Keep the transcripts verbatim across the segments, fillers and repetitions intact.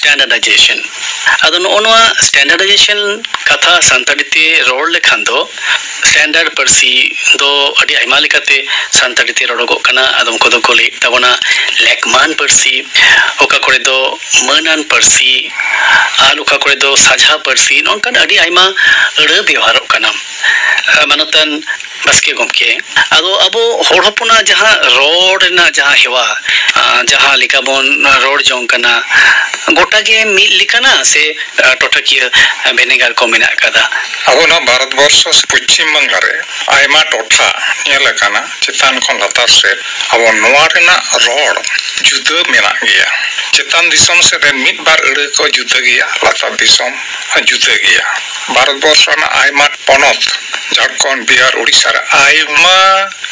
standardization. ᱟᱫᱚ ᱱᱚᱜᱼᱚ ᱱᱚᱣᱟ standardization ᱠᱟᱛᱷᱟ ᱥᱟᱱᱛᱟᱲᱤ ᱛᱮ ᱨᱚᱲ ᱞᱮᱠᱷᱟᱱ ᱫᱚ, standard ᱯᱟᱹᱨᱥᱤ ᱫᱚ ᱟᱹᱰᱤ ᱟᱭᱢᱟ ᱞᱮᱠᱟᱛᱮ ᱥᱟᱱᱛᱟᱲᱤ ᱛᱮ ᱨᱚᱲᱚᱜᱚᱜ ᱠᱟᱱᱟ᱾ ᱟᱫᱚᱢ ᱠᱚᱫᱚ ᱠᱚ ᱞᱟᱹᱭᱮᱫ ᱛᱟᱵᱚᱱᱟ ᱞᱮᱠᱢᱟᱱ ᱯᱟᱹᱨᱥᱤ, ᱚᱠᱟ ᱠᱚᱨᱮ ᱫᱚ ᱢᱟᱹᱱᱟᱱ ᱯᱟᱹᱨᱥᱤ, ᱟᱨ ᱚᱠᱟ ᱠᱚᱨᱮ ᱫᱚ ᱥᱟᱡᱷᱟ ᱯᱟᱹᱨᱥᱤ, ᱱᱚᱝᱠᱟᱱ ᱟᱹᱰᱤ ᱟᱭᱢᱟ ᱟᱹᱲᱟᱹ ᱵᱮᱣᱦᱟᱨᱚᱜ ᱠᱟᱱᱟ᱾ ᱢᱟᱱᱚᱛᱟᱱ ᱵᱟᱥᱠᱮ ᱜᱚᱢᱠᱮ, ᱟᱫᱚ ᱟᱵᱚ ᱦᱚᱲ ᱦᱚᱯᱚᱱᱟᱜ ᱡᱟᱦᱟᱸ ᱨᱚᱲ ᱨᱮᱱᱟᱜ ᱡᱟᱦᱟᱸ ᱦᱮᱣᱟ, ᱟᱸ, ᱡᱟᱦᱟᱸ ᱞᱮᱠᱟ ᱵᱚᱱ ᱨᱚᱲ ᱡᱚᱝ ᱠᱟᱱᱟ, ᱜᱚᱴᱟ ᱜᱮ ᱢᱤᱫ ᱞᱮᱠᱟᱱᱟ ᱥᱮ, ᱟᱸ, ᱴᱚᱴᱷᱟᱠᱤᱭᱟᱹ ᱵᱷᱮᱱᱮᱜᱟᱨ ᱠᱚ ᱢᱮᱱᱟᱜ ᱟᱠᱟᱫᱟ? ᱟᱵᱚ ᱱᱚᱣᱟ ᱵᱷᱟᱨᱚᱛ ᱵᱚᱨᱥᱚ ᱥᱮ ᱯᱚᱪᱷᱤᱢ ᱵᱟᱝᱞᱟ ᱨᱮ ᱟᱭᱢᱟ ᱴᱚᱴᱷᱟ ᱧᱮᱞ ᱟᱠᱟᱱᱟ, ᱪᱮᱛᱟᱱ ᱠᱷᱚᱱ ᱞᱟᱛᱟᱨ ᱥᱮᱫ ᱟᱵᱚ ᱱᱚᱣᱟ ᱨᱮᱱᱟᱜ ᱨᱚᱲ ᱡᱩᱫᱟᱹ ᱢᱮᱱᱟᱜ ᱜᱮᱭᱟ᱾ ᱪᱮᱛᱟᱱ ᱫᱤᱥᱚᱢ ᱥᱮᱫ ᱨᱮᱱ ᱢᱤᱫ ᱵᱟᱨ ᱟᱹᱲᱟᱹ ᱠᱚ ᱡᱩᱫᱟᱹ ᱜᱮᱭᱟ, ᱞᱟᱛᱟᱨ ᱫᱤᱥᱚᱢ ᱦᱚᱸ ᱡᱩᱫᱟᱹ ᱜᱮᱭᱟ᱾ ᱵᱷᱟᱨᱚᱛ ᱵᱚᱨᱥᱚ ᱨᱮᱱᱟᱜ ᱟᱭᱢᱟ ᱯᱚᱱᱚᱛ, ᱡᱷᱟᱲᱠᱷᱚᱸᱰ, ᱵᱤᱦᱟᱨ, ᱩᱲᱤᱥᱥᱟ ᱨᱮ ᱟᱭᱢᱟ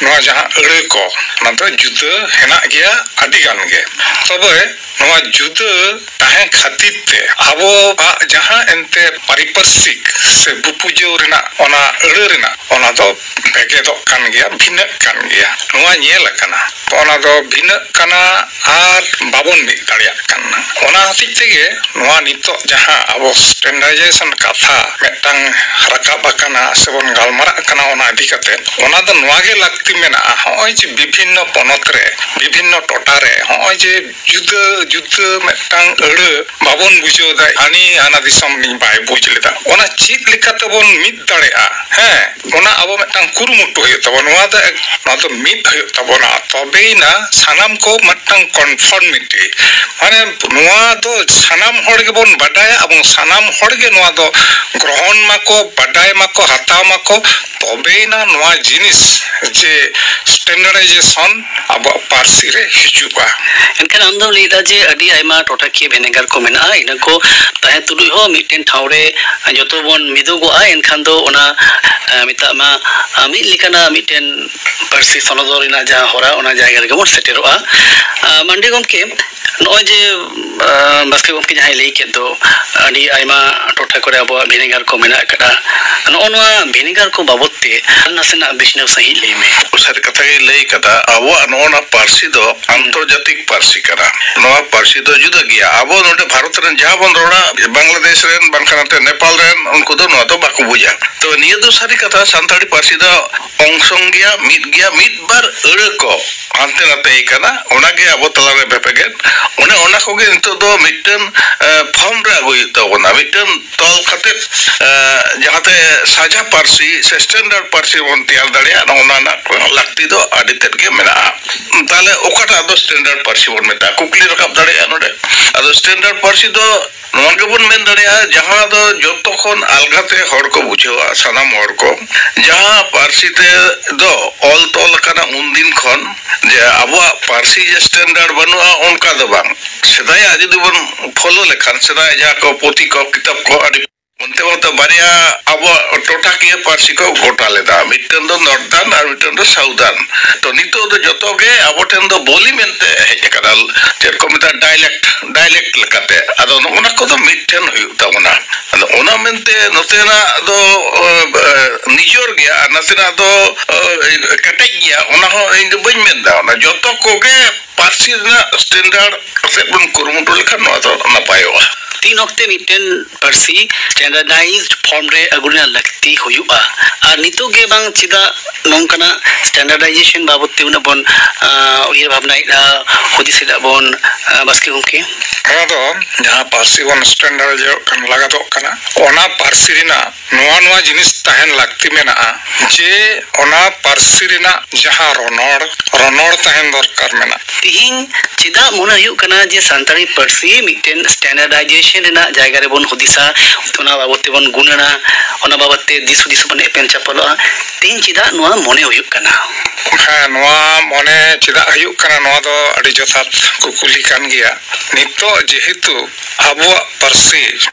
ᱱᱚᱣᱟ ᱡᱟᱦᱟᱸ ᱟᱹᱲᱟᱹ ᱠᱚ, ᱚᱱᱟ ᱫᱚ ᱡᱩᱫᱟᱹ ᱦᱮᱱᱟᱜ ᱜᱮᱭᱟ ᱟᱹᱰᱤ ᱜᱟᱱ ᱜᱮ᱾ ᱛᱚᱵᱮ ᱱᱚᱣᱟ ᱡᱩᱫᱟᱹ ᱛᱟᱦᱮᱸ ᱠᱷᱟᱹᱛᱤᱨ ᱛᱮ ᱟᱵᱚᱣᱟᱜ ᱡᱟᱦᱟᱸ ᱮᱱᱛᱮ ᱯᱟᱨᱤᱯᱟᱨᱥᱤᱠ ᱥᱮ ᱵᱩᱯᱩᱡᱟᱹᱣ ᱨᱮᱱᱟᱜ ᱚᱱᱟ ᱟᱹᱲᱟᱹ ᱨᱮᱱᱟᱜ, ᱚᱱᱟ ᱫᱚ ᱵᱷᱮᱜᱮᱫᱚᱜ ᱠᱟᱱ ᱜᱮᱭᱟ, ᱵᱷᱤᱱᱟᱹᱜ ᱠᱟᱱ ᱜᱮᱭᱟ᱾ ᱱᱚᱣᱟ ᱧᱮᱞ ᱟᱠᱟᱱᱟ᱾ ᱚᱱᱟ ᱫᱚ ᱵᱷᱤᱱᱟᱹᱜ ᱠᱟᱱᱟ ᱟᱨ ᱵᱟᱵᱚᱱ ᱢᱤᱫ ᱫᱟᱲᱮᱭᱟᱜ ᱠᱟᱱᱟ᱾ ᱚᱱᱟ ᱦᱚᱛᱮᱡ ᱛᱮᱜᱮ ᱱᱚᱣᱟ ᱱᱤᱛᱚᱜ ᱡᱟᱦᱟᱸ ᱟᱵᱚ standardization ᱠᱟᱛᱷᱟ ᱢᱤᱫᱴᱟᱝ ᱨᱟᱠᱟᱵ ᱟᱠᱟᱱᱟ ᱥᱮᱵᱚᱱ ᱜᱟᱞᱢᱟᱨᱟᱜ ᱠᱟᱱᱟ, ᱚᱱᱟ ᱤᱫᱤ ᱠᱟᱛᱮ, ᱚᱱᱟ ᱫᱚ ᱱᱚᱣᱟ ᱜᱮ ᱞᱟᱹᱠᱛᱤ ᱢᱮᱱᱟᱜᱼᱟ᱾ ᱦᱚᱸᱜᱼᱚᱭ ᱡᱮ ᱵᱤᱵᱷᱤᱱᱱᱚ ᱯᱚᱱᱚᱛ ᱨᱮ, ᱵᱤᱵᱷᱤᱱᱱᱚ ᱴᱚᱴᱷᱟ ᱨᱮ ᱦᱚᱸᱜᱼᱚᱭ ᱡᱮ ᱡᱩᱫᱟᱹ ᱡᱩᱫᱟᱹ ᱢᱤᱫᱴᱟᱝ ᱟᱹᱲᱟᱹ ᱵᱟᱵᱚᱱ ᱵᱩᱡᱷᱟᱹᱣ ᱮᱫᱟ, ᱦᱟᱹᱱᱤ ᱦᱟᱱᱟ ᱫᱤᱥᱚᱢ ᱨᱤᱱᱤᱡ ᱵᱟᱭ ᱵᱩᱡᱽ ᱞᱮᱫᱟ, ᱚᱱᱟ ᱪᱮᱫ ᱞᱮᱠᱟ ᱛᱮᱵᱚᱱ ᱢᱤᱫ ᱫᱟᱲᱮᱭᱟᱜᱼᱟ? ᱦᱮᱸ, ᱚᱱᱟ ᱟᱵᱚ ᱢᱤᱫᱴᱟᱝ ᱠᱩᱨᱩᱢᱩᱴᱩ ᱦᱩᱭᱩᱜ ᱛᱟᱵᱚᱱᱟ᱾ ᱱᱚᱣᱟ ᱫᱚ ᱮᱠ-, ᱱᱚᱣᱟ ᱫᱚ ᱢᱤᱫ ᱦᱩᱭᱩᱜ ᱛᱟᱵᱚᱱᱟ, ᱛᱚᱵᱮᱭᱮᱱᱟ ᱥᱟᱱᱟᱢ ᱠᱚ ᱢᱤᱫᱴᱟᱝ conformity, ᱢᱟᱱᱮ ᱱᱚᱣᱟ ᱫᱚ ᱥᱟᱱᱟᱢ ᱦᱚᱲ ᱜᱮᱵᱚᱱ ᱵᱟᱰᱟᱭᱟ, ᱮᱵᱚᱝ ᱥᱟᱱᱟᱢ ᱦᱚᱲ ᱜᱮ ᱱᱚᱣᱟ ᱫᱚ ᱜᱨᱚᱦᱚᱱ ᱢᱟᱠᱚ, ᱵᱟᱰᱟᱭ ᱢᱟᱠᱚ, ᱦᱟᱛᱟᱣ ᱢᱟᱠᱚ, ᱛᱚᱵᱮᱭᱮᱱᱟ ᱱᱚᱣᱟ ᱡᱤᱱᱤᱥ ᱡᱮ standardization ᱟᱵᱚᱣᱟᱜ ᱯᱟᱹᱨᱥᱤ ᱨᱮ ᱦᱤᱡᱩᱜᱼᱟ᱾ ᱮᱱᱠᱷᱟᱱ ᱟᱢ ᱫᱚᱢ ᱞᱟᱹᱭᱫᱟ ᱡᱮ ᱟᱹᱰᱤ ᱟᱭᱢᱟ ᱴᱚᱴᱷᱟᱠᱤᱭᱟᱹ ᱵᱷᱮᱱᱮᱜᱟᱨ ᱠᱚ ᱢᱮᱱᱟᱜᱼᱟ, ᱤᱱᱟᱹ ᱠᱚ ᱛᱟᱦᱮᱸ ᱛᱩᱞᱩᱡ ᱦᱚᱸ ᱢᱤᱫᱴᱮᱱ ᱴᱷᱟᱶ ᱨᱮ ᱡᱚᱛᱚ ᱵᱚᱱ ᱢᱤᱫᱚᱜᱚᱜᱼᱟ, ᱮᱱᱠᱷᱟᱱ ᱫᱚ ᱚᱱᱟ, ᱮ, ᱢᱮᱛᱟᱜ ᱢᱟ, ᱟ, ᱢᱤᱫ ᱞᱮᱠᱟᱱᱟᱜ ᱢᱤᱫᱴᱮᱱ ᱯᱟᱹᱨᱥᱤ ᱥᱚᱱᱚᱫᱚᱨ ᱨᱮᱱᱟᱜ ᱡᱟᱦᱟᱸ ᱦᱚᱨᱟ, ᱚᱱᱟ ᱡᱟᱭᱜᱟ ᱨᱮᱜᱮ ᱵᱚᱱ ᱥᱮᱴᱮᱨᱚᱜᱼᱟ᱾ ᱟ, ᱢᱟᱱᱰᱤ ᱜᱚᱢᱠᱮ, ᱱᱚᱜᱼᱚᱭ ᱡᱮ ᱟᱸ, ᱵᱟᱥᱠᱮ ᱜᱚᱢᱠᱮ ᱡᱟᱦᱟᱸᱭ ᱞᱟᱹᱭ ᱠᱮᱫ ᱫᱚ, ᱟᱹᱰᱤ ᱟᱭᱢᱟ ᱴᱚᱴᱷᱟ ᱠᱚᱨᱮ ᱟᱵᱚᱣᱟᱜ ᱵᱷᱮᱱᱮᱜᱟᱨ ᱠᱚ ᱢᱮᱱᱟᱜ ᱟᱠᱟᱫᱼᱟ᱾ ᱱᱚᱜᱼᱚ ᱱᱚᱣᱟ ᱵᱷᱮᱱᱮᱜᱟᱨ ᱠᱚ ᱵᱟᱵᱚᱫ ᱛᱮ ᱟᱨ ᱱᱟᱥᱮᱱᱟᱜ ᱵᱤᱪᱷᱱᱟᱹᱣ ᱥᱟᱺᱦᱤᱡ ᱞᱟᱹᱭ ᱢᱮ᱾ ᱥᱟᱹᱨᱤ ᱠᱟᱛᱷᱟ ᱜᱮᱧ ᱞᱟᱹᱭ ᱠᱟᱫᱟ, ᱟᱵᱚᱣᱟᱜ ᱱᱚᱜᱼᱚ ᱱᱚᱣᱟ ᱯᱟᱹᱨᱥᱤ ᱫᱚ ᱟᱱᱛᱚᱨᱡᱟᱛᱤᱠ ᱯᱟᱹᱨᱥᱤ ᱠᱟᱱᱟ᱾ ᱱᱚᱣᱟ ᱯᱟᱹᱨᱥᱤ ᱫᱚ ᱡᱩᱫᱟᱹ ᱜᱮᱭᱟ᱾ ᱟᱵᱚ ᱱᱚᱰᱮ ᱵᱷᱟᱨᱚᱛ ᱨᱮᱱ ᱡᱟᱦᱟᱸ ᱵᱚᱱ ᱨᱚᱲᱟ, ᱵᱟᱝᱞᱟᱫᱮᱥ ᱨᱮᱱ, ᱵᱟᱝᱠᱷᱟᱱ ᱱᱚᱛᱮ ᱱᱮᱯᱟᱞ ᱨᱮᱱ, ᱩᱱᱠᱩ ᱫᱚ ᱱᱚᱣᱟ ᱫᱚ ᱵᱟᱠᱚ ᱵᱩᱡᱟ᱾ ᱛᱚ, ᱱᱤᱭᱟᱹ ᱫᱚ ᱥᱟᱹᱨᱤ ᱠᱟᱛᱷᱟ, ᱥᱟᱱᱛᱟᱲᱤ ᱯᱟᱹᱨᱥᱤ ᱫᱚ ᱚᱝᱥᱚᱝ ᱜᱮᱭᱟ, ᱢᱤᱫ ᱜᱮᱭᱟ, ᱢᱤᱫ ᱵᱟᱨ ᱟᱹᱲᱟᱹ ᱠᱚ ᱦᱟᱱᱛᱮ ᱱᱟᱛᱮ ᱠᱟᱱᱟ, ᱚᱱᱟᱜᱮ ᱟᱵᱚ ᱛᱟᱞᱟᱨᱮ ᱵᱷᱮᱯᱮᱜᱮᱫ᱾ ᱚᱱᱮ ᱚᱱᱟ ᱠᱚᱜᱮ ᱱᱤᱛᱚᱜ ᱫᱚ ᱢᱤᱫᱴᱟᱝ, ᱮ, ᱯᱷᱚᱨᱢ ᱨᱮ ᱟᱹᱜᱩᱭ ᱦᱩᱭᱩᱜ ᱛᱟᱵᱚᱱᱟ, ᱢᱤᱫᱴᱟᱝ ᱛᱚᱞ ᱠᱟᱛᱮ, ᱮ, ᱡᱟᱦᱟᱸᱛᱮ ᱥᱟᱡᱟ ᱯᱟᱹᱨᱥᱤ ᱥᱮ ᱥᱴᱮᱱᱰᱟᱨᱰ ᱯᱟᱹᱨᱥᱤ ᱵᱚᱱ ᱛᱮᱭᱟᱨ ᱫᱟᱲᱮᱭᱟᱜᱼᱟ, ᱱᱚᱜᱼᱚ ᱱᱚᱣᱟ ᱨᱮᱱᱟᱜ ᱞᱟᱹᱠᱛᱤ ᱫᱚ ᱟᱹᱰᱤ ᱛᱮᱫ ᱜᱮ ᱢᱮᱱᱟᱜᱼᱟ᱾ ᱛᱟᱦᱞᱮ ᱚᱠᱟᱴᱟᱜ ᱫᱚ ᱥᱴᱮᱱᱰᱟᱨᱰ ᱯᱟᱹᱨᱥᱤ ᱵᱚᱱ ᱢᱮᱛᱟᱜᱼᱟ, ᱠᱩᱠᱞᱤ ᱨᱟᱠᱟᱵ ᱫᱟᱲᱮᱭᱟᱜᱼᱟ ᱱᱚᱰᱮ᱾ ᱟᱫᱚ ᱥᱴᱮᱱᱰᱟᱨᱰ ᱯᱟᱹᱨᱥᱤ ᱫᱚ ᱱᱚᱣᱟ ᱜᱮᱵᱚᱱ ᱢᱮᱱ ᱫᱟᱲᱮᱭᱟᱜᱼᱟ, ᱡᱟᱦᱟᱸ ᱫᱚ ᱡᱚᱛᱚ ᱠᱷᱚᱱ ᱟᱞᱜᱟᱛᱮ ᱦᱚᱲ ᱠᱚ ᱵᱩᱡᱷᱟᱹᱣᱟ, ᱥᱟᱱᱟᱢ ᱦᱚᱲ ᱠᱚ, ᱡᱟᱦᱟᱸ ᱯᱟᱹᱨᱥᱤ ᱛᱮ ᱫᱚ ᱚᱞ ᱛᱚᱞ ᱟᱠᱟᱱᱟ ᱩᱱᱫᱤᱱ ᱠᱷᱚᱱ, ᱡᱮ ᱟᱵᱚᱣᱟᱜ ᱯᱟᱹᱨᱥᱤ ᱡᱮ ᱥᱴᱮᱱᱰᱟᱨᱰ ᱵᱟᱹᱱᱩᱜᱼᱟ, ᱚᱱᱠᱟ ᱫᱚ ᱵᱟᱝ᱾ ᱥᱮᱫᱟᱭᱟᱜ ᱡᱩᱫᱤ ᱵᱚᱱ ᱯᱷᱚᱞᱳ ᱞᱮᱠᱷᱟᱱ, ᱥᱮᱫᱟᱭ ᱡᱟᱦᱟᱸ ᱠᱚ ᱯᱩᱛᱷᱤ ᱠᱚ, ᱠᱤᱛᱟᱹᱵ ᱠᱚ, ᱟᱹᱰᱤ ᱚᱱᱛᱮ ᱚᱱᱛᱮ ᱵᱟᱨᱭᱟ ᱟᱵᱚᱣᱟᱜ ᱴᱚᱴᱷᱟᱠᱤᱭᱟᱹ ᱯᱟᱹᱨᱥᱤ ᱠᱚ ᱜᱚᱴᱟ ᱞᱮᱫᱟ, ᱢᱤᱫᱴᱟᱝ ᱫᱚ ᱱᱚᱨᱫᱟᱨᱱ ᱟᱨ ᱢᱤᱫᱴᱟᱝ ᱫᱚ ᱥᱟᱣᱫᱟᱨᱱ᱾ ᱛᱚ, ᱱᱤᱛᱚᱜ ᱫᱚ ᱡᱚᱛᱚ ᱜᱮ ᱟᱵᱚ ᱴᱷᱮᱱ ᱫᱚ ᱵᱳᱞᱤ ᱢᱮᱱᱛᱮ ᱦᱮᱡ ᱟᱠᱟᱱᱟ, ᱪᱮᱫ ᱠᱚ ᱢᱮᱛᱟᱜᱼᱟ, ᱰᱟᱭᱞᱮᱠᱴ, ᱰᱟᱭᱞᱮᱠᱴ ᱞᱮᱠᱟᱛᱮ᱾ ᱟᱫᱚ ᱱᱚᱜᱼᱚ ᱱᱟ ᱠᱚᱫᱚ ᱢᱤᱫᱴᱷᱮᱱ ᱦᱩᱭᱩᱜ ᱛᱟᱵᱚᱱᱟ᱾ ᱟᱫᱚ ᱚᱱᱟ ᱢᱮᱱᱛᱮ ᱱᱚᱛᱮᱱᱟᱜ ᱫᱚ, ᱮ, ᱮ, ᱱᱤᱡᱚᱨ ᱜᱮᱭᱟ ᱟᱨ ᱱᱟᱥᱮᱱᱟᱜ ᱫᱚ, ᱮ, ᱠᱮᱴᱮᱡ ᱜᱮᱭᱟ, ᱚᱱᱟ ᱦᱚᱸ ᱤᱧ ᱫᱚ ᱵᱟᱹᱧ ᱢᱮᱱᱫᱟ᱾ ᱚᱱᱟ ᱡᱚᱛᱚ ᱠᱚᱜᱮ ᱯᱟᱹᱨᱥᱤ ᱨᱮᱱᱟᱜ ᱥᱴᱮᱱᱰᱟᱨᱰ ᱠᱟᱛᱮ ᱵᱚᱱ ᱠᱩᱨᱩᱢᱩᱴᱩ ᱞᱮᱠᱷᱟᱱ ᱱᱚᱣᱟ ᱫᱚ ᱱᱟᱯᱟᱭᱚᱜᱼᱟ᱾ ᱛᱤᱱ ᱚᱠᱛᱮ ᱢᱤᱫᱴᱮᱱ ᱯᱟᱹᱨᱥᱤ ᱥᱴᱮᱱᱰᱟᱨᱰᱟᱭᱤᱡᱰ ᱯᱷᱚᱨᱢ ᱨᱮ ᱟᱹᱜᱩ ᱨᱮᱱᱟᱜ ᱞᱟᱹᱠᱛᱤ ᱦᱩᱭᱩᱜᱼᱟ, ᱟᱨ ᱱᱤᱛᱚᱜ ᱜᱮ ᱵᱟᱝ ᱪᱮᱫᱟᱜ ᱱᱚᱝᱠᱟᱱᱟᱜ ᱥᱴᱮᱱᱰᱟᱨᱰᱟᱭᱡᱮᱥᱚᱱ ᱵᱟᱵᱚᱫ ᱛᱮ ᱩᱱᱟᱹᱜ ᱵᱚᱱ, ᱟᱸ, ᱩᱭᱦᱟᱹᱨ ᱵᱷᱟᱵᱽᱱᱟᱭᱮᱫᱼᱟ, ᱦᱩᱫᱤᱥ ᱮᱫᱟ ᱵᱚᱱ, ᱟᱸ, ᱵᱟᱥᱠᱮ ᱜᱚᱢᱠᱮ? ᱱᱚᱣᱟ ᱫᱚ ᱡᱟᱦᱟᱸ ᱯᱟᱹᱨᱥᱤ ᱵᱚᱱ ᱥᱴᱮᱱᱰᱟᱨᱰᱟᱭᱡᱚᱜ ᱠᱟᱱ ᱞᱟᱜᱟᱛᱚᱜ ᱠᱟᱱᱟ, ᱚᱱᱟ ᱯᱟᱹᱨᱥᱤ ᱨᱮᱱᱟᱜ ᱱᱚᱣᱟ ᱱᱚᱣᱟ ᱡᱤᱱᱤᱥ ᱛᱟᱦᱮᱱ ᱞᱟᱹᱠᱛᱤ ᱢᱮᱱᱟᱜᱼᱟ, ᱡᱮ ᱚᱱᱟ ᱯᱟᱹᱨᱥᱤ ᱨᱮᱱᱟᱜ ᱡᱟᱦᱟᱸ ᱨᱚᱱᱚᱲ, ᱨᱚᱱᱚᱲ ᱛᱟᱦᱮᱱ ᱫᱚᱨᱠᱟᱨ ᱢᱮᱱᱟᱜᱼᱟ᱾ ᱛᱤᱦᱤᱧ ᱪᱮᱫᱟᱜ ᱢᱚᱱᱮ ᱦᱩᱭᱩᱜ ᱠᱟᱱᱟ ᱡᱮ ᱥᱟᱱᱛᱟᱲᱤ ᱯᱟᱹᱨᱥᱤ ᱢᱤᱫᱴᱮᱱ ᱥᱴᱮᱱᱰᱟᱨᱰᱟᱭᱡᱮᱥᱚᱱ ᱨᱮᱱᱟᱜ ᱡᱟᱭᱜᱟ ᱨᱮᱵᱚᱱ ᱦᱩᱫᱤᱥᱟ, ᱚᱱᱟ ᱵᱟᱵᱚᱛ ᱛᱮᱵᱚᱱ ᱜᱩᱱᱟᱹᱱᱟ, ᱚᱱᱟ ᱵᱟᱵᱚᱛ ᱛᱮ ᱫᱤᱥ ᱦᱩᱫᱤᱥ ᱵᱚᱱ ᱮᱯᱮᱢ ᱪᱟᱯᱟᱞᱚᱜᱼᱟ᱾ ᱛᱮᱦᱮᱧ ᱪᱮᱫᱟᱜ ᱱᱚᱣᱟ ᱢᱚᱱᱮ ᱦᱩᱭᱩᱜ ᱠᱟᱱᱟ? ᱦᱮᱸ, ᱱᱚᱣᱟ ᱢᱚᱱᱮ ᱪᱮᱫᱟᱜ ᱦᱩᱭᱩᱜ ᱠᱟᱱᱟ, ᱱᱚᱣᱟ ᱫᱚ ᱟᱹᱰᱤ ᱡᱚᱛᱷᱟᱛ ᱠᱩᱠᱞᱤ ᱠᱟᱱ ᱜᱮᱭᱟ᱾ ᱱᱤᱛᱚᱜ ᱡᱮᱦᱮᱛᱩ ᱟᱵᱚᱣᱟᱜ ᱯᱟᱹᱨᱥᱤ